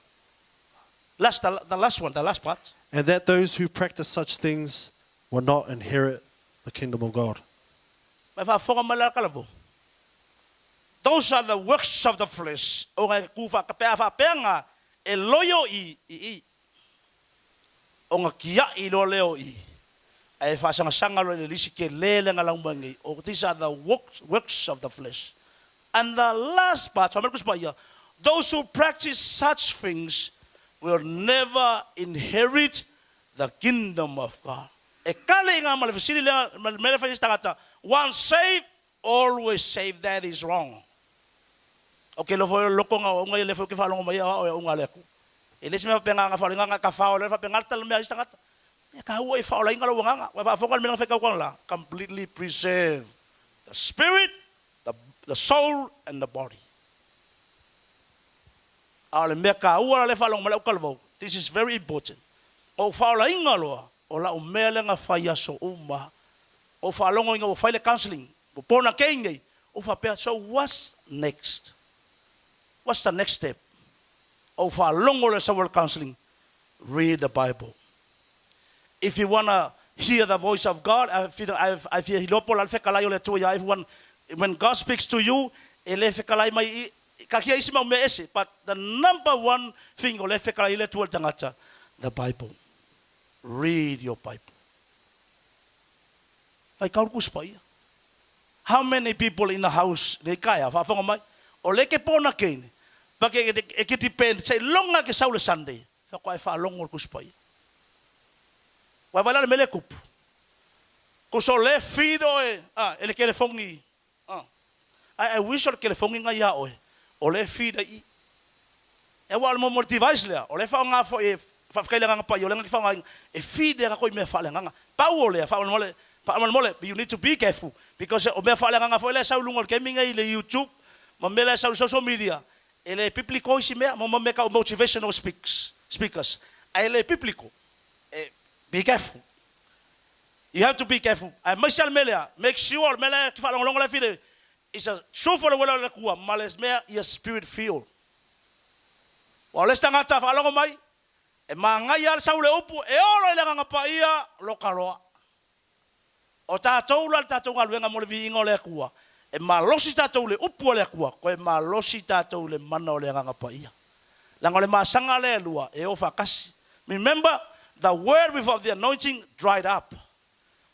Last, the, the last one, the last part. And that those who practice such things will not inherit the kingdom of God. Mai faafofoga mai la kalavo. Those are the works of the flesh, o ngai ku whakapea whapea nga e loio i i i o nga kia'i loa lea o i ae faasagasanga loa i le lisi ke le le nga lau mai nei o these are the works, works of the flesh. And the last part, fai mai le Kusi Paia, those who practice such things will never inherit the kingdom of God. E kale i ngā ma le fesili lea, ma le mea lea e fai ai se tagata, once saved, always saved, that is wrong. Ok, lofo e loko nga o unga ia lefo ke whaalongo mai a o e unga le aku. E le se mea whapea nga whaola nga ka whaola whapea nga tala mea i se tangata. Mea ka hua i whaola inga lau nganga. Wai whaafonga le mea nga whaikau la. Completely preserve the spirit, the, the soul and the body. A o le mea kaua la le whaalongo mai lau kalavau. This is very important. O whaola inga loa, o lau mea le nga whai aso uma. O whaalogo inga ua fai le counseling. Ua pona kei nei. O whapea, so what's next? What's the next step? O whaalogo le sa counseling. Read the Bible. If you wanna hear the voice of God, I feel, I, I feel hilopo la fekalai o le Atua ia everyone, when God speaks to you, e le fekalai mai i, ka kia isi mau mea ese, but the number one thing o le fekalai i le Atua le tangata, the Bible. Read your Bible. Whai kauru ku ia. How many people in the house nei kaea, whaafonga mai, o le ke pona keine, pa ke e ke depend, sei longa ke sau le Sunday, wha koe whaalongo le kusi ia. Wai wai la le mele kupu. Ko so le feed oe, ah, e le kelefongi. Ah. I, I wish o le kelefongi ngai ia oe. O le feed ai i. E wa le momo le device lea, o le whaonga fo e whawhakaile nganga pai, o le ngaki whaonga e feed e kako i mea whaale nganga. Pau o lea, whaonga mole, you need to be careful, because o mea whaale nganga fo e lea sau lunga o le kemi ngai le YouTube, Ma mea la e sau i social media, e le biblical isi mea, mo mea tau motivational speaks, speakers, ae le biblical. E, be careful. You have to be careful. Aemaise lava le mea lea, make sure o le mea la e faalogologo la e feel, is a truth o le uela o le Atua ma le mea ia spirit filled. Aua o le isi tagata faalogo mai, e manaia lava le sau o le upu, e olo i le Agaga Paia, loka loa. O tatou la le tatou galuega mo le viiga o le Atua, e malosi tatou i le upu a le Atua, toe malosi tatou i le mana o le Agaga Paia. Leaga o le masaga lea e lua, e o faatasi. Remember, the word without the anointing dried up.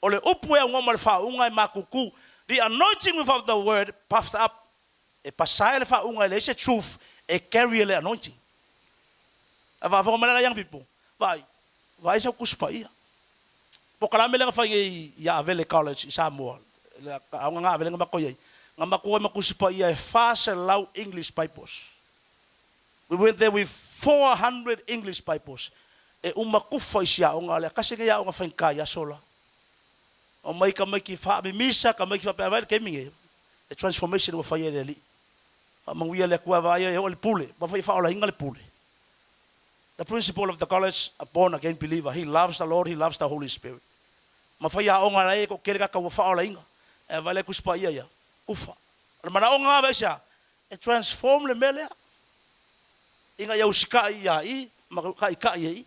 O le upu e aunoa ma le faauuga e matutu. The anointing without the word puffed up. E pasae le faauuga e leai se truth e carry e le anointing. A faafofoga mai la young people, vaai, vaai sau Tusi Paia. Polokalame lea na fai nei i Avele College i Samoa, le aoga na Avele na matou i ai, na matou o ai ma Tusi Paia e 400 English Bibles. We went there with 400 English Bibles. E uma kufa i si aoga lea, tasi lenei aoga faigata i aso la. Omai tamaiti faamimisa, tamaiti faapea, vaai le taimi nei, le transformation ua fai e le Alii. Faamanuia le Atua vaai e oo i le pule, ua fai faaolaina le pule. The principal of the college, a born again believer, he loves the Lord, he loves the Holy Spirit. Ma fai aoga la e toatele tagata ua faaolaina. E vaai la e Tusi Paia ia, kufa. O le manaoga lava aisea? E transform le mea lea ina ia usikai ia i ma taitai e i.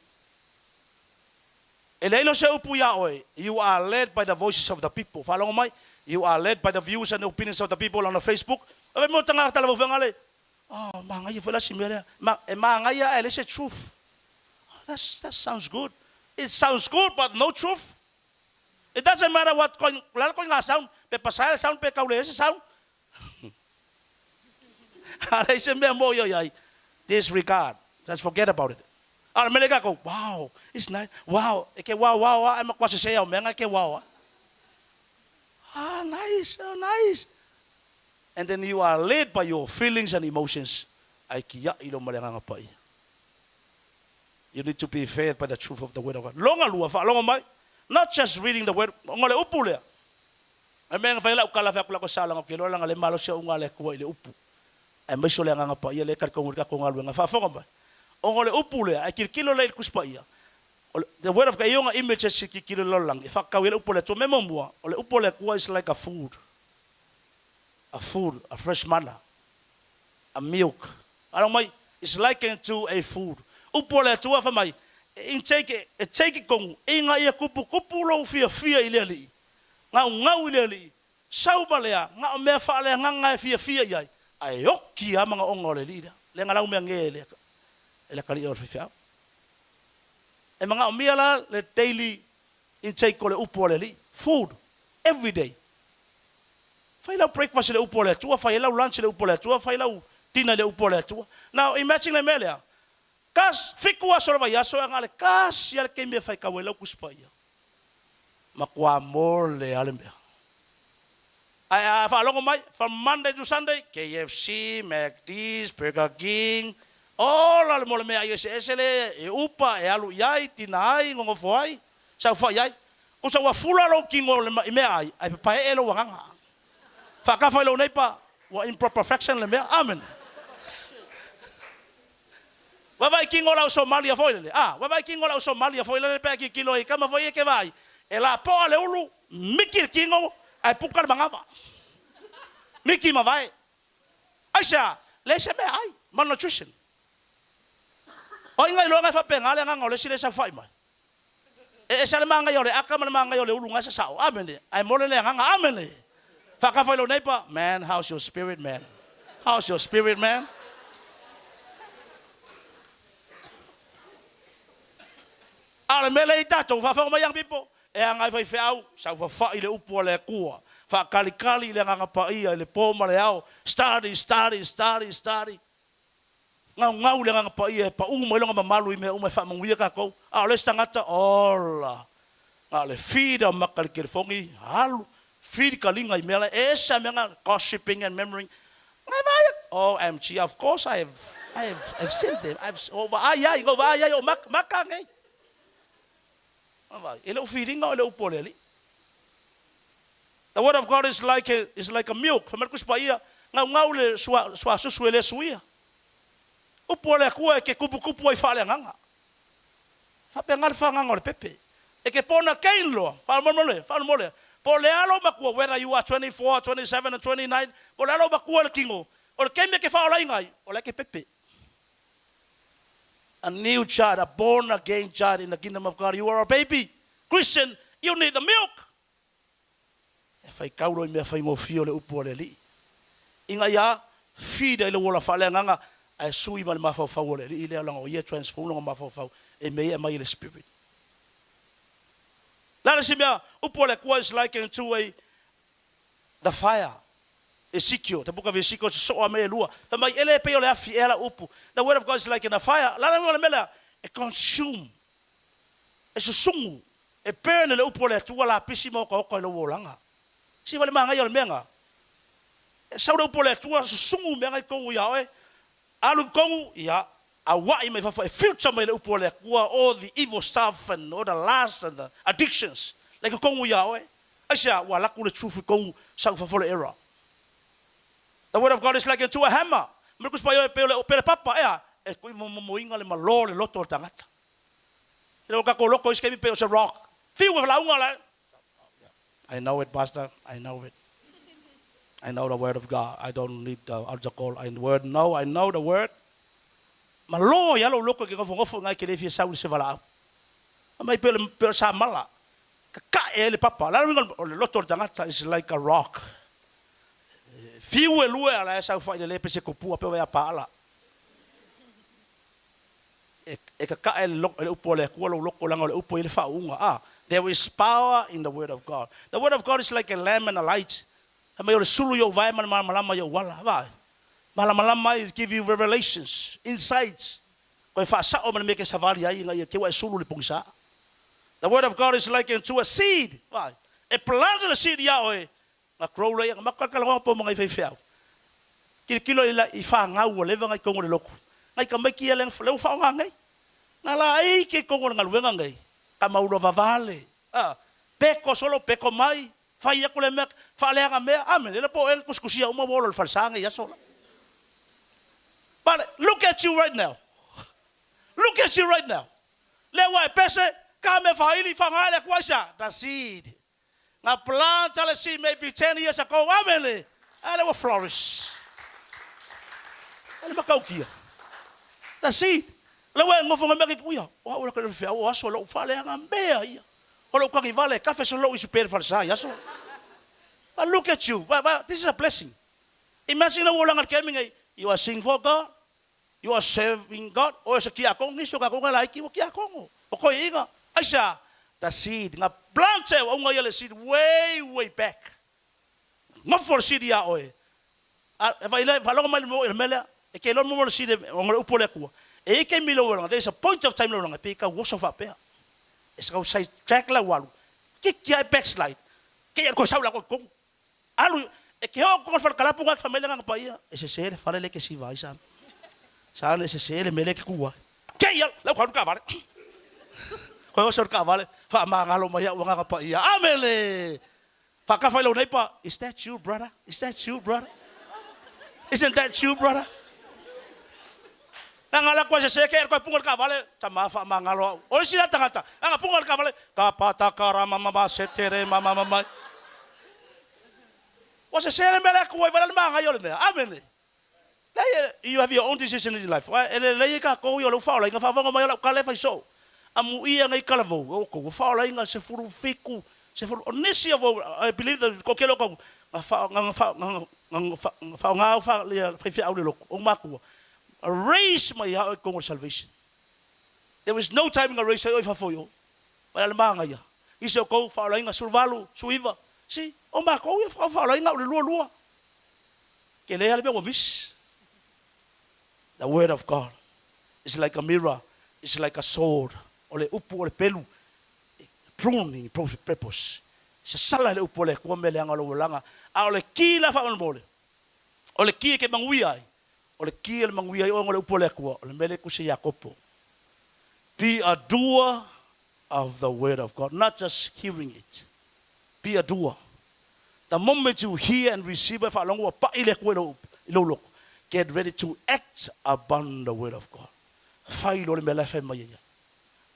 E leai loa se upu ia oe, you are led by the voices of the people. Faalogo mai, you are led by the views and opinions of the people on the Facebook. Ave mo tagata lava ufega le, oh, manaia foi la si mea lea. Ma, e manaia ae leai se truth. Oh, that's, that sounds good. It sounds good but no truth. It doesn't matter what koin, lala koin ngā sound, pe pasae le sound, pe kaule se sound. A leai se mea mo i ai, disregard. Just forget about it. A o le mea lea i kākou, wow, it's nice, wow, e ke wow wow a, e matua sese au mea e ke wow a. Ah, nice, oh, nice. And then you are led by your feelings and emotions. Ai kia'i lo ma le Agaga Paia. You need to be fed by the truth of the word of God. Longa lua, faalogo mai, not just reading the word, ona o le upu lea. O le mea na fai ai lau tala fai atu lako sa leaga ou te iloa leaga le malosi auga a le Atua i le upu aemaise o le Agaga Paia lea e talitonu i le tatou galuega. Faafofoga mai, ona o le upu lea, ae tilotilo lea i le Tusi Paia, o le, the word of God, e i ai ona images e tilotilo i le lalolagi e faatatau ai le upu a le Atua. O le mea muamua, o le upu a le Atua is like a food, a food, a fresh manna, a milk. Faalogo mai, is likened to a food. Upu a le Atua fai mai, e intake, e take tonu ina ia tuputupu lou fiafia i le Alii. Gaugau i le Alii, sau ma lea, na o mea faaleagaga e fiafia i ai, ae oki lava manaoga o le Alii lea. Lea na lau mea ge e le e le atalii o le faifeau. E manaomia la le daily intake o le upu a le Alii, food, every day. Fai lau breakfast i le upu a le Atua, fai ai lau lunch i le upu a le Atua, fai lau dinner i le upu a le Atua. Now imagine le mea lea, kas, fitu aso o le vaiaso e na o le tasi lava le taimi e faitau ai lau Tusi Paia. Matua mole lava le mea. Ae a faalogo mai, from Monday to Sunday, KFC, McD's, Burger King, ola le mole meaai eseese le e upa, e alu i ai, tina ai, nonofo ai, saofai ai. Tusa ua fula lou tino i meaai, ae papaee lou agaga. Faatafa i lou neighbour, ua improper fraction le mea. Amen. Vaavaai kino lau Somalia foi lele, a, vaavaai kino lau Somalia foi lele pe a tilotilo ai i tama foi ia ke vaai, e lapoa le ulu, miki le kino, ae puka le manava. Miki ma vae. Aisea? Leai se mea ai, malnutrition. O ai ngai loa ngai faapena le agaga o le isi lea e saofai mai. E ese lava le manaia o le aka ma le manaia o le ulu ngai sasao. Amene. Ae mole le agaga. Amene. Faakafa i lou neighbor, man, how's your spirit man? How's your spirit man? A o le mea lea i tatou, faafofoga mai young people, e aga i faifeau, saufafai i le upu a le Atua, faakalikali i le Agaga Paia i le po ma le ao, study, study, study, study. Gaugau le Agaga Paia e pau mai lona mamalu i mea uma e faamanuia tatou. A o le isi tagata, ola! Na o le feed a maka i le telefoni, alu, feed kaliga i mea la, e ese a mea na, gossiping and memorying. Ngai vaai atu, OMG, of course I have, I have, I've seen them, I've, ua ou vaai ai, na ou vaai ai o maka, maka nei. Vaai, e le o feed ina o le upu a le Alii. The word of God is like a, is like a milk. Fai mai le Tusi Paia, Gaugau le sua, suasusu e le suia. Upu a le Atua e te tuputupu ai faaleagaga. Faapena le fagaga o le pepe. E te born again loa, faamolemole, faamolemole, po o le a lou matua, whether you are 24, 27 or 29, po o le a lou matua i le tino, o le taimi e te faaolaina ai, o la e te pepe. A new child, a born again child in the kingdom of God, you are a baby Christian, you need the milk. E faitau loa i mea faigofie o le upu a le Alii, ina ia feed ai lou ola faaleagaga ae sui ma le mafaufau o le Alii lea, leaga o ia e transform lona mafaufau e mea ia e aumai e le Spirit. O le a le isi mea? Upu a le Atua is like unto a the fire. Ezekiel, the book of Ezekiel, sosoo a mea e lua. Fai mai, e le pei o le afi ea lau upu. The word of God is like in a fire. O le a le uiga o le mea lea? E consume. E susugu, e burn le upu a le Atua lapisi ma otaota i lou olaga. Siva le manaia o le mea na. E sau le upu a le Atua susugu mea na i totonu ia oe, alu i totonu, ia, auai mai fafo, e filter mai le upu a le Atua all the evil stuff and all the lust and the addictions la i totonu ia oe. Aisea? Ua alu atu le truth i totonu, sau i fafo le error. The word of God is like unto a hammer. Mea kusi pai oe pei o le papa, ea, e tuimomomoina le malo o le loto o le tagata. E le o tatou loto isi taimi pei o se rock. Fiu e lauga la. I know it pastor, I know it. I know the word of God. I don't need the altar call. I word no, I know the word. Malo ia lou loto e ke nofonofo i na e ke le fia sau i le se valaau. Mai pei o le samala. Kakae ai le papa. La uiga o le loto o le tagata is like a rock. Fiu e lue ala e sau fai le le pe se kopua pe o ia paala. E kakaʻe le upu a le Atua lou loko leaga o le upu e i ai le faauuga. A, There is power in the word of God. The word of God is like a lamp and a light. Fai mai o le sulu i ou vae ma le malamalama i ou ala. Vaai. Malamalama ai, it give you revelations, insights. Koe faasao ma le mea e ke savali ai ina ia te ua e sulu i le pogisa. The word of God is like unto a seed. Vaai. E plant le seed iā oe, Na grow loa ia, na matou talanoa po ma nai faifeau. Tilotilo i la i fanau ua leva nai tonu o le lotu. Nai tamaiti ia lea ua faaaoga nei. Na laei ke tonu o le galuega nei, ka maua vavale. A, peko solo, peko mai, fai atu le mea, faaleaga mea. Amene, le po ea na tusitusia uma ua ola i le falesa nei aso la. But look at you right now. Look at you right now. Lea ua e pese, ka mea faili, whangaele aku aisa, the seed. Na plant le seed maybe 10 years ago, amene, a lea ua flourish. E le matautia. The seed. Le ua e nofo ngai mea ke uia, o au la ke le o aso lou faaleaga mea ia. O lou kagivale, kafe so lou isu pe le falesa i aso. But look at you. But this is a blessing. Imagine ua olaga le taimi nei, you are sing for God, You are serving God. O se kiakono, nisi o kakou nga laiti ua kiakono. O koiina, aisea? The seed, nga plant e uaunga ia le seed way, way back. Nofo le seed ia oe. A, e vai le, faalogo mai le mo i le mea lea, e ke iloa le momo le seed e, ona le upu o le Atua. E i ai taimi i lou olaga, there is a point of time i lou olaga, pei e tau oso faapea. E sa tau side track lau alu. Kiki a e backslide. Kei a koe sau la koe i totonu. Alu, e ke oo kona fale kalapu nga fai mai le Agaga Paia, e sese le fale le ke siva ai sana. Sana e sese le mea lea e ke ku ai. Kei ia, lau ka alu taavale. Koe oso le taavale, faamagalo mai au Agaga Paia. Amele! Faakafa i lou neighbour, is that you brother? Is that you brother? Isn't that you brother? Nanga la koe sese, kei koe punga le taavale, tama faamagalo au. O le isi la tagata, nanga punga le taavale, ka pata ka rama mama se tere mama mama. Ua sese le mea lea kua i wale le maangai o le mea. Amene. Leai, you have your own decision in life. E lelei ai tatou ia o lou faaolaina, faafofoga mai o lau tala e fai soo. Amuia nei talavou, e outou, ua faaolaina 17, 10, o nisi o vou, I believe that ko kele o kau, na faa, na faa, na faaaoga au faa, ia faifeau le lotu, ou matua, raise mai ia oe i totonu o le salvation. There is no time na raise ai oe i fafo i o. Mai le maga ia. Nisi o kou faaolaina 18, 19. See, o makou ia whakau faaolaina o le lua lua. Ke lea le mea ua miss. The word of God is like a mirror, is like a sword. O le upu o le pelu, pruning purpose. Sasala le upu o le Atua mea leaga o lou olaga. A o le ki la faamolemole, o le ki e ke manuia ai, o le ki e le manuia ai oe ona o le upu a le Atua, o le mea lea e tusi e Iakopo. Be a doer of the word of God, not just hearing it. Be a doer. The moment you hear and receive e faalogo ua paʻi le Atua i lou, i lou loko, get ready to act upon the word of God. Fai loa le mea la e fai mai ai ai.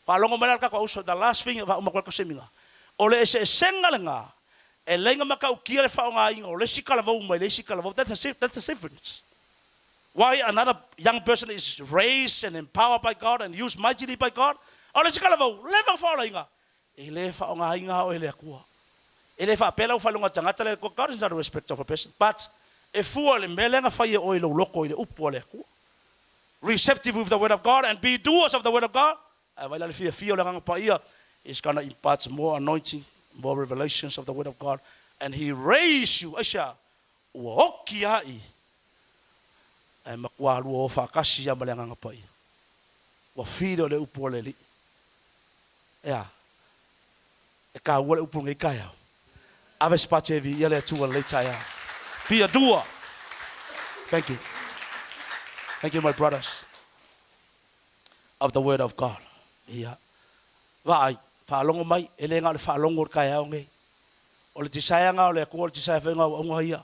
Faalogo mai la le tatou auso, the last thing e faauma atu ai le kasemiga, o le eseesega lena e leai na matautia le faaaogaina o le isi talavou mai le isi talavou, that's the, that's the difference. Why another young person is raised and empowered by God and used mightily by God, a o le isi talavou, leva na faaolaina, E le faaaogaina oe e le Atua. E le faapea lau faailoga tagata le God is not a respecter of a person, but e fua i le mea lea na fai e oe i lou loto i le upu a le Atua. Receptive with the word of God and be doers of the word of God. Ae vaai la le fiafia o le Agaga Paia, is gonna impart more anointing, more revelations of the word of God and he raise you, aisea? Ua oki ai ae matua lua o faatasi ia ma le Agaga Paia. Ua feel o le upu a le Alii. Ea, e kāua le upu i lenei taeao. Ave se pati e viia le Atua i lenei taeao. Be a doer. Thank you. Thank you my brothers of the word of God. Ia. Vaai, faalogo mai, e le na o le faalogo o le taeao nei. O le desire nga o le Atua, o le desire foi nga o auaunga ia.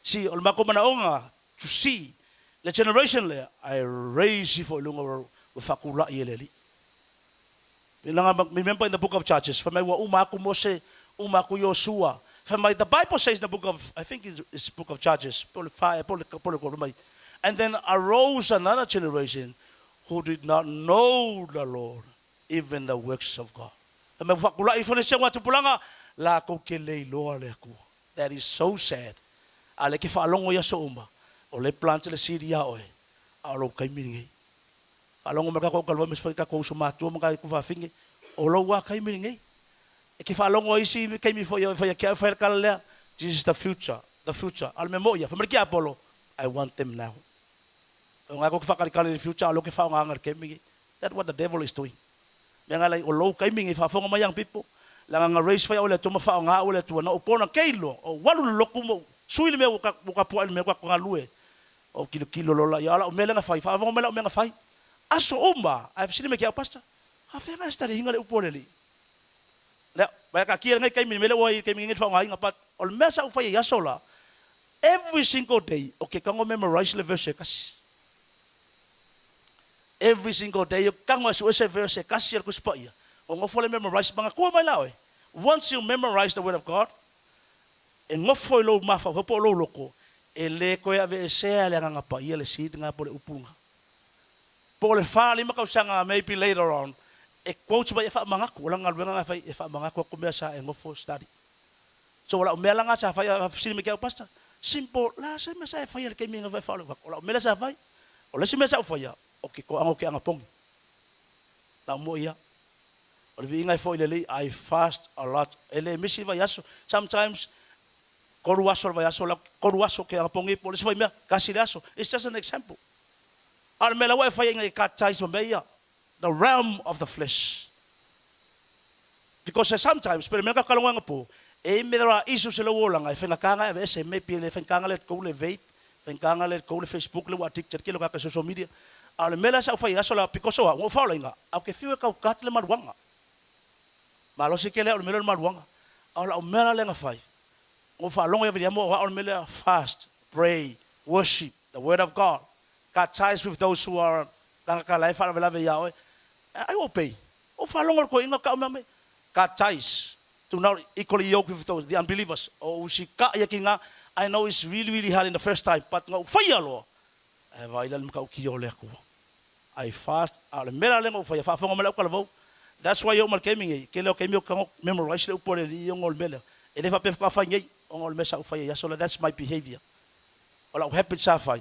See, o le matou manaoga to see le generation lea, ae raise ifo i luga ua faatulai e le Alii. Remember in the book of Judges, fai mai ua uma atu Mose, uma atu Iosua. Fai mai, the Bible says in the book of, I think it's book of Judges, po o le fa ea, po o le tolu, fai mai, and then arose another generation who did not know the Lord, even the works of God. Fai mai, ua faatulai ifo le isi augatupulaga, latou te le iloa le Atua. That is so sad. A lea e te faalogo i aso uma, o lea e plant le seed ia oe, a o lou taimi lenei. Faalogo mai tatou talu ai ma isi foi tatou uso matua ma tatou fafine, o lou lava taimi lenei. E te faalogo ai isi taimi foi e fai ake au fai le tala lea, this is the future, the future. A o le mea moi ia, fai mai le tiapolo, I want them now. O nga kou te whakaritali i le future, a o lea ou te whaongaanga i le taimi nei. That what the devil is doing. Mea nga lai, o lou taimi nei, faafofoga mai young people, leaga nga raise fai au e le Atua ma whaonga au e le Atua, na ou pona kei loa, o walu le loku ma ou sui le mea ua ka puai le mea ua ka galue. Ou kilokilo loa laia, a o lau mea lea na fai, faafofoga mai lau mea na fai. Aso uma, ae fesili mai ke au, Pastor, afea nga e study inga le upu a le Alii? Lea, vai taatia lenei taimi, le mea lea ua i le taimi nei le faaaogaina, but o le mea sa ou faia i aso la, every single day, ou te tago memorize le verse e tasi. Every single day, ou te tago e sue se verse e tasi a le Tusi Paia, o nofo le memorize, manatua mai la oe, once you memorize the word of God, e nofo i lou mafaufau po o lou loko, e le toe aveesea e le Agaga Paia le seed lena po o le upu lena. Po o le 45 tausaga maybe later on, e quote mai e faamanatu, o lana galuega lena e fai e faamanatu atu mea sa e nofo study. So o lau mea la lena sa fai, a fesili mai ke au, Pastor, simple, la se mea sa e faia i le taimi e faaolevaku. O lau mea lea sa fai, o le isi mea sa ou faia, o ke toaga o ke anapogi. Lau moi ia. O le viiga e foi lelei, I fast a lot. E le misi le vaiaso. Sometimes, tolu aso o le vaiaso, tolu aso ke anapogi po o le isi foi mea, tasi le aso. It's just an example. A o le mea la ua e fai ai ina ia cut ties ma mea ia, the realm of the flesh. Because sometimes, pe le mea ka kalonga po, e ime there are issues e lou olaga e faigata ona e aveese, maybe e le faigata ona let go le vape, faigata ona let go le Facebook le ua addicted ke lo ka social media. A o le mea lea sa ou fai i aso la, because o au, ua ou faaolaina, a ou te fiu e tau cut le maluaga. Malosi tele au i le mea lea o le maluaga. A o lau mea la lea na fai, ua ou faalogo ia Viliamo o au o le mea lea, fast, pray, worship, the word of God, cut ties with those who are tagata la e faalavelave ia oe. Ai ua ou pei, ua ou faalogo i le toeaina tau mea mai, cut ties, do not equally yoke with those, the unbelievers. O ou sikaʻi aki nga, I know it's really really hard in the first time, but na ou faia loa, ae vaai la le matautia o le Atua. I fast, a o le mea la lea na ou faia, faafofoga mai lau talavou. That's why e oo mai le taimi nei, tele o taimi ou te tago memorize le upu a le Alii ona o le mea lea. E le faapea faatoa fai nei, ona o le mea sa ou faia i aso la, that's my behavior. O lau habit sa fai,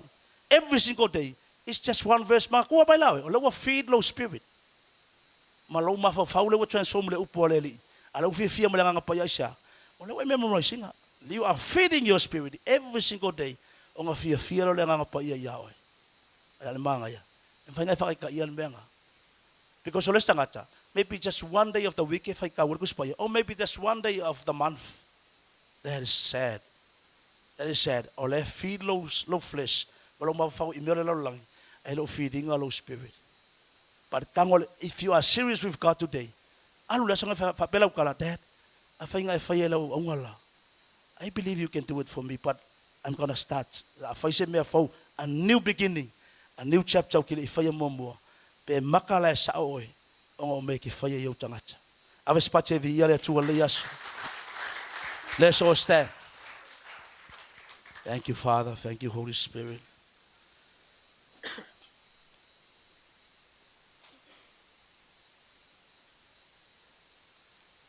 every single day, it's just one verse, manatua mai la oe, o lea ua feed lou spirit, ma lou mafaufau lea ua transform i le upu a le Alii, a o lea ua fiafia ma le Agaga Paia, aisea? O lea ua e memorize ina. You are feeding your spirit every single day, ona fiafia lea o le Agaga Paia ia oe. A le manaia, e mafai ona e faataitaia le mea lena. Because o le isi tagata, maybe just one day of the week e faitau ai le Tusi Paia, or maybe just one day of the month. That is sad. That is sad. O lea e feed lou, lou flesh ma lou mafaufau i mea o le lalolagi, ae le o feed ina lou spirit. But tago le, if you are serious with God today, alu le aso na faapea lau tala, Dad, afai na e faia i lau auga la, I believe you can do it for me, but I'm gonna start. A fai se mea fou, a new beginning, a new chapter o ke le i faia muamua. Pe maka la e sa'o oe, ona o mea e te faia i ou tagata. Ave se pati e viia le Atua i lenei aso. Let's all stand. Thank you, Father. Thank you, Holy Spirit.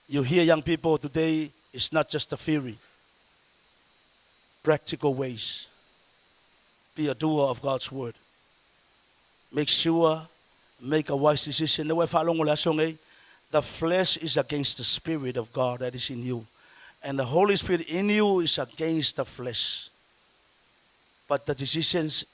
You hear, young people, today it's not just a theory. Practical ways. Be a doer of God's word. Make sure, make a wise decision. The flesh is against the Spirit of God that is in you. And the Holy Spirit in you is against the flesh. But the decisions,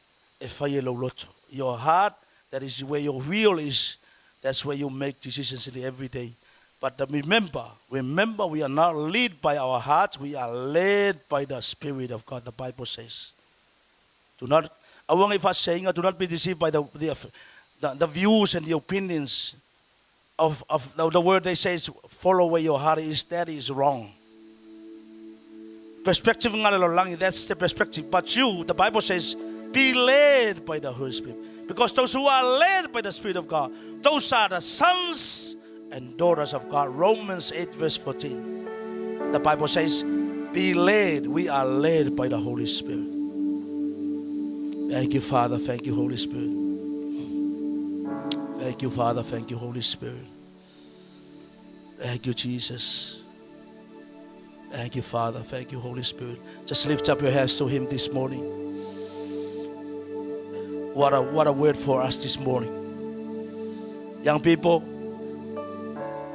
e fai e lou loto. Your heart, that is where your will is, that's where you make decisions in the every day. But remember, remember, we are not led by our hearts, we are led by the Spirit of God, the Bible says. Do not, aua ne i faaseseina, do not be deceived by the views and the opinions of the word they say is follow where your heart is, that is wrong. Perspective nga le lalolagi, that's the perspective. But you, the Bible says, be led by the Holy Spirit. Because those who are led by the Spirit of God, those are the sons and daughters of God. Romans 8 verse 14. The Bible says, be led. We are led by the Holy Spirit. Thank you, Father. Thank you, Holy Spirit. Thank you, Father. Thank you, Holy Spirit. Thank you, Jesus. Thank you, Father. Thank you, Holy Spirit. Just lift up your hands to Him this morning. What a word for us this morning. Young people,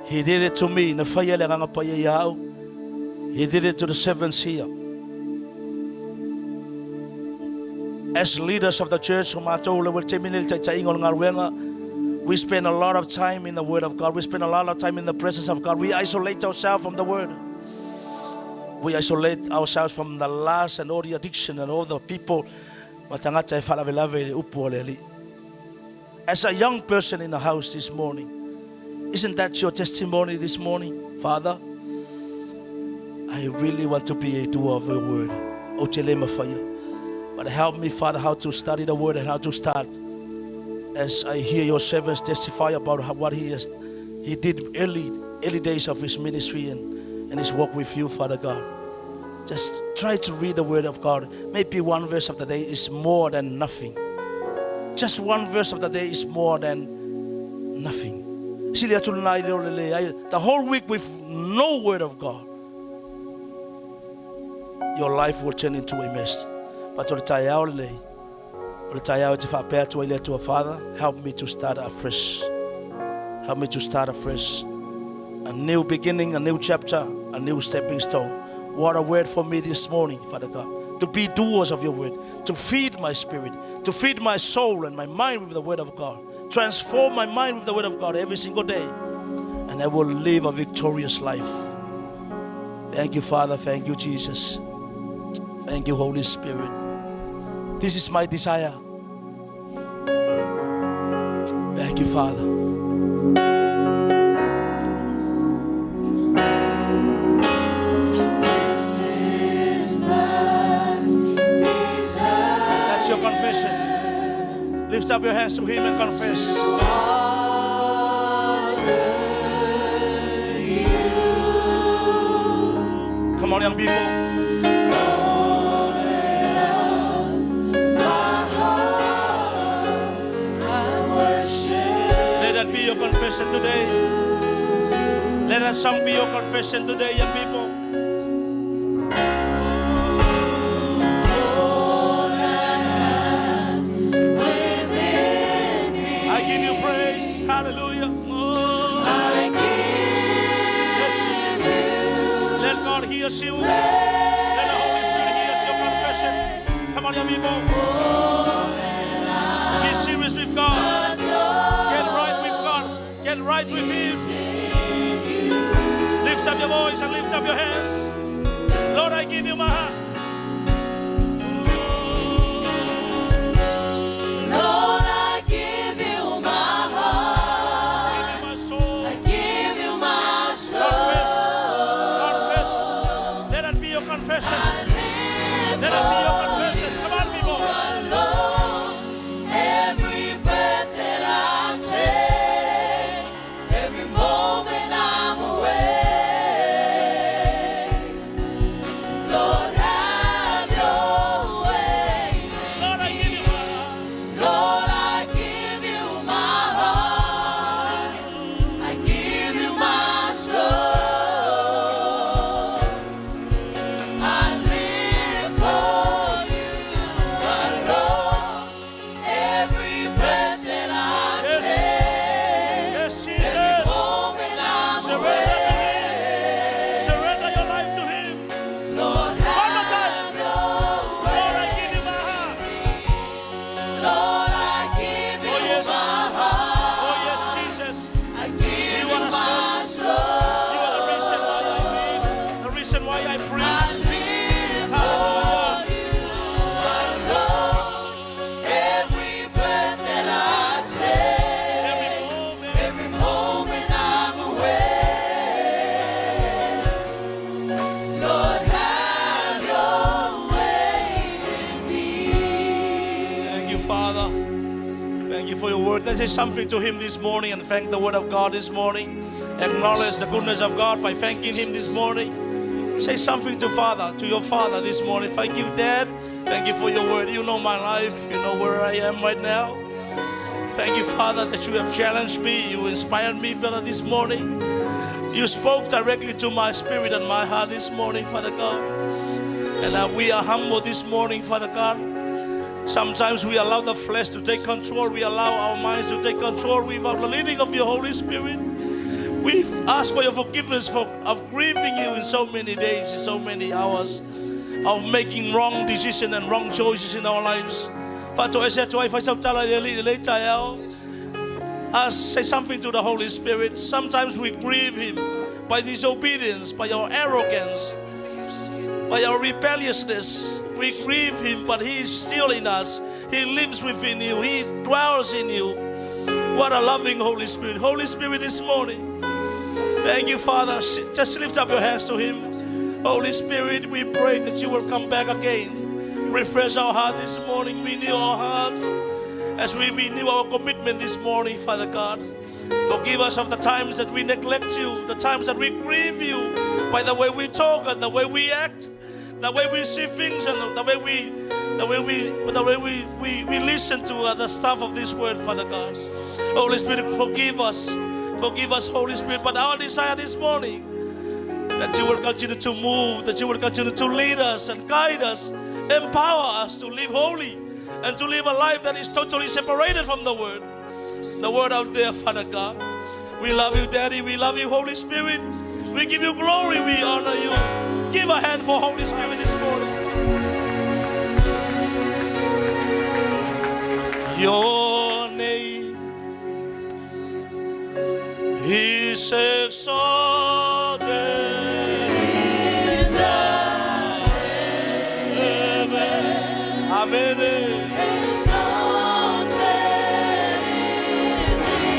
He did it to me. Na faia le Agaga Paia ia au. He did it to the servants here. As leaders of the church, o matou le taimi nei le taitaiga o le galuega, we spend a lot of time in the Word of God. We spend a lot of time in the presence of God. We isolate ourselves from the Word. We isolate ourselves from the lust and all the addiction and all the people ma tagata e faalavelave i le upu a le Alii. As a young person in the house this morning, isn't that your testimony this morning? Father, I really want to be a doer of your word. Ou te le mafaia. But help me, Father, how to study the word and how to start. As I hear your servants testify about what he did early days of his ministry and his work with you, Father God. Just try to read the word of God. Maybe one verse of the day is more than nothing. Just one verse of the day is more than nothing. The whole week with no word of God, your life will turn into a mess. But o le taeao lenei, o le taeao e te faapea atu ai le Atua, Father, help me to start afresh. Help me to start afresh. A new beginning, a new chapter, a new stepping stone. What a word for me this morning, Father God. To be doers of your word, to feed my spirit, to feed my soul and my mind with the word of God. Transform my mind with the word of God every single day. And I will live a victorious life. Thank you, Father. Thank you, Jesus. Thank you, Holy Spirit. This is my desire. Thank you, Father. This is my desire. That's your confession. Lift up your hands to Him and confess. Honor you. Come on, young people. My heart, I worship. Let that be your confession today. Let that song be your confession today, young people. All that I within me. I give you praise. Hallelujah. Oh, I give yes. you Let God hear you. Let the Holy Spirit hear your confession. Come on, young people. Be serious with God. Get right with God. Get right with Him. Lift up your voice and lift up your hands. Lord, I give you my heart. Lord, I give you my heart. Give you my soul. I give you my soul. Confess. Confess. Let that be your confession. Father. Thank you for your word. Let's say something to him this morning and thank the word of God this morning. Acknowledge the goodness of God by thanking him this morning. Say something to Father, to your Father this morning. Thank you, Dad. Thank you for your word. You know my life. You know where I am right now. Thank you, Father, that you have challenged me. You inspired me, Father, this morning. You spoke directly to my spirit and my heart this morning, Father God. And we are humble this morning, Father God. Sometimes we allow the flesh to take control. We allow our minds to take control without the leading of your Holy Spirit. We ask for your forgiveness for of grieving you in so many days, in so many hours, of making wrong decisions and wrong choices in our lives. Us say something to the Holy Spirit. Sometimes we grieve Him by disobedience, by our arrogance, by our rebelliousness. We grieve Him, but He is still in us. He lives within you. He dwells in you. What a loving Holy Spirit. Holy Spirit, this morning. Thank you, Father. Just lift up your hands to Him. Holy Spirit, we pray that you will come back again. Refresh our heart this morning. Renew our hearts as we renew our commitment this morning, Father God. Forgive us of the times that we neglect you, the times that we grieve you by the way we talk and the way we act, the way we see things and the way we the way we the way we listen to the stuff of this word, Father God. Holy Spirit, forgive us. Forgive us, Holy Spirit. But our desire this morning that you will continue to move, that you will continue to lead us and guide us, empower us to live holy and to live a life that is totally separated from the word. The word out there, Father God. We love you, Daddy. We love you, Holy Spirit. We give you glory. We honor you. Give a hand for Holy Spirit this morning. Your name is exalted in the heaven. Amen.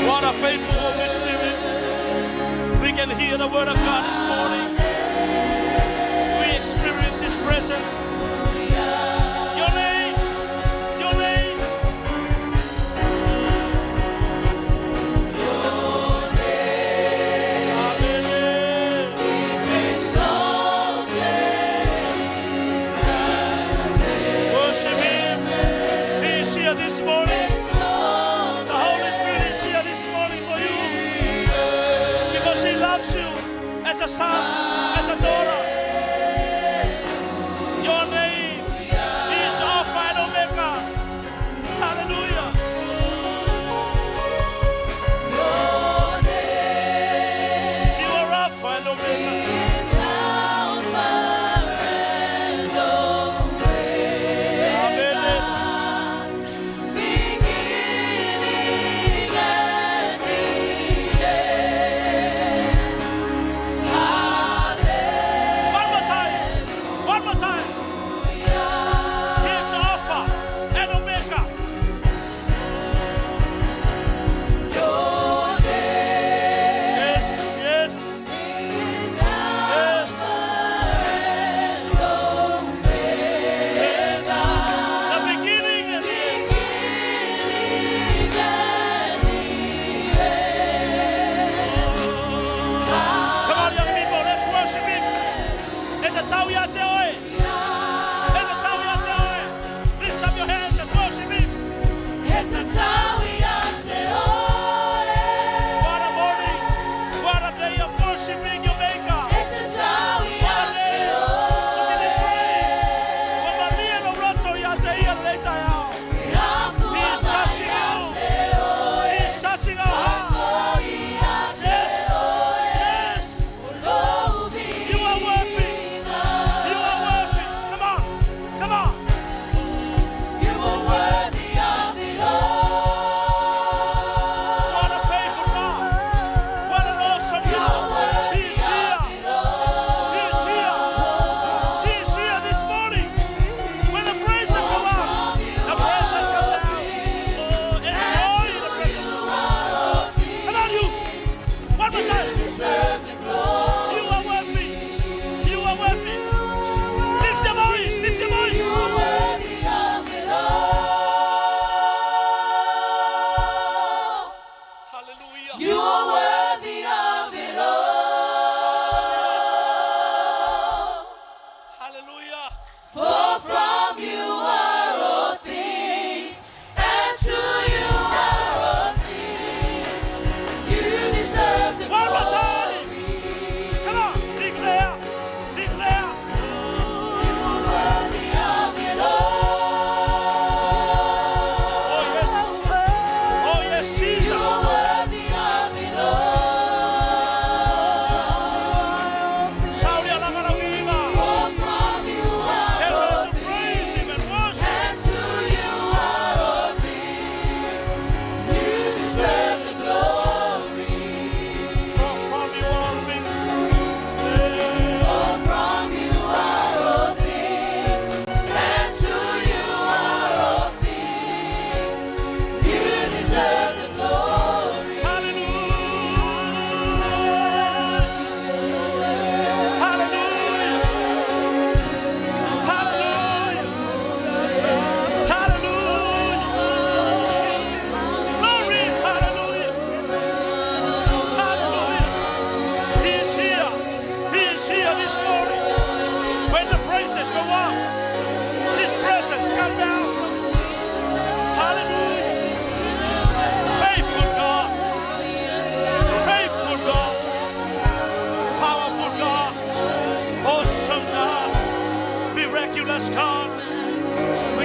What a faithful Holy Spirit. We can hear the word of God this morning. We experience His presence. Your name, your name. Amen. Worship Him. He is here this morning. The Holy Spirit is here this morning for you. Because He loves you as a son, as a daughter. Your name.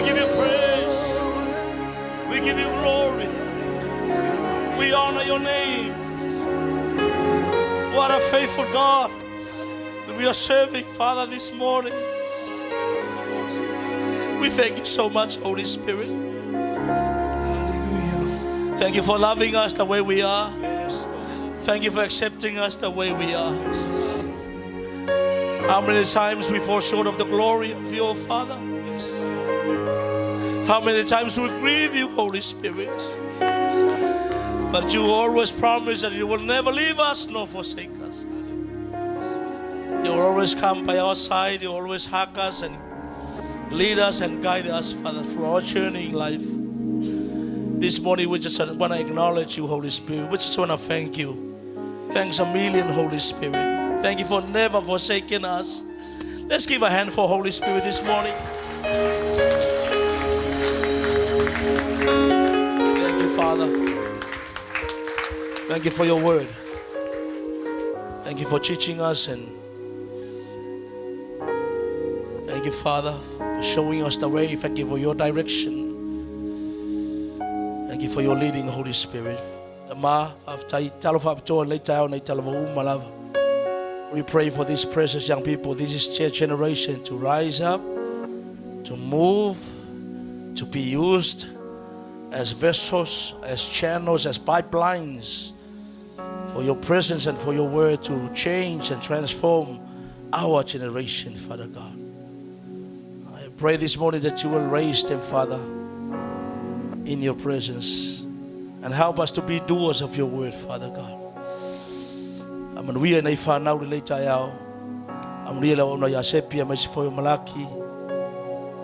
We give you praise. We give you glory. We honor your name. What a faithful God that we are serving, Father, this morning. We thank you so much, Holy Spirit. Hallelujah. Thank you for loving us the way we are. Thank you for accepting us the way we are. How many times we fall short of the glory of your Father? How many times we grieve you, Holy Spirit? But you always promise that you will never leave us nor forsake us. You will always come by our side. You always hug us and lead us and guide us, Father, through our journey in life. This morning, we just want to acknowledge you, Holy Spirit. We just want to thank you. Thanks a million, Holy Spirit. Thank you for never forsaking us. Let's give a hand for Holy Spirit this morning. Thank you, Father. Thank you for your word. Thank you for teaching us and thank you, Father, for showing us the way. Thank you for your direction. Thank you for your leading, Holy Spirit. Ma, talo faapitoa lei taeao nei talavou uma lava. We pray for these precious young people, this is their generation, to rise up, to move, to be used as vessels, as channels, as pipelines for your presence and for your word to change and transform our generation, Father God. I pray this morning that you will raise them, Father, in your presence and help us to be doers of your word, Father God. Amanuia nei whanau le lei taeao. Amanuia le ona ia Sepi, a maise foi o Malaki.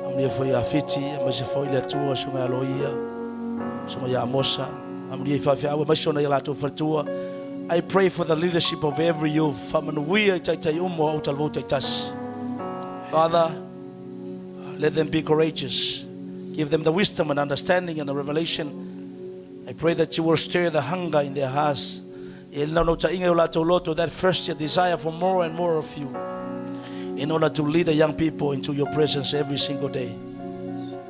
Amanuia foi ia Fiti, a maise foi le Atua, sunga ia Loia, sunga ia Amosa. Amanuia i whawhiaua, maise ona ia latou faletua. I pray for the leadership of every youth. Whamanuia i taitai umo au talavou taitasi. Father, let them be courageous. Give them the wisdom and understanding and the revelation. I pray that you will stir the hunger in their hearts. E nau nau ta inga o latou loto, that first desire for more and more of you in order to lead the young people into your presence every single day.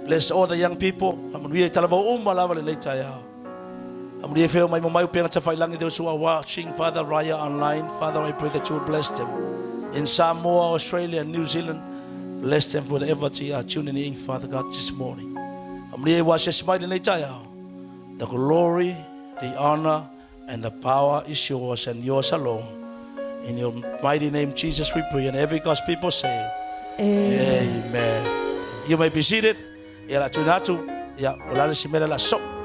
Bless all the young people. Faamanuia i talavou uma lava le lei taeao. Faamanuia i feo mai mo mai upenga tafailangi, those who are watching, Father, Raya online. Father, I pray that you will bless them. In Samoa, Australia, and New Zealand, bless them wherever they are tuning in, Father God, this morning. Faamanuia i wasiasi mai le lei taeao. The glory, the honor, and the power is yours and yours alone. In your mighty name, Jesus, we pray. And every God's people say, Amen. Amen. You may be seated. Ia la tuina atu. Ia, o lale si mele la so.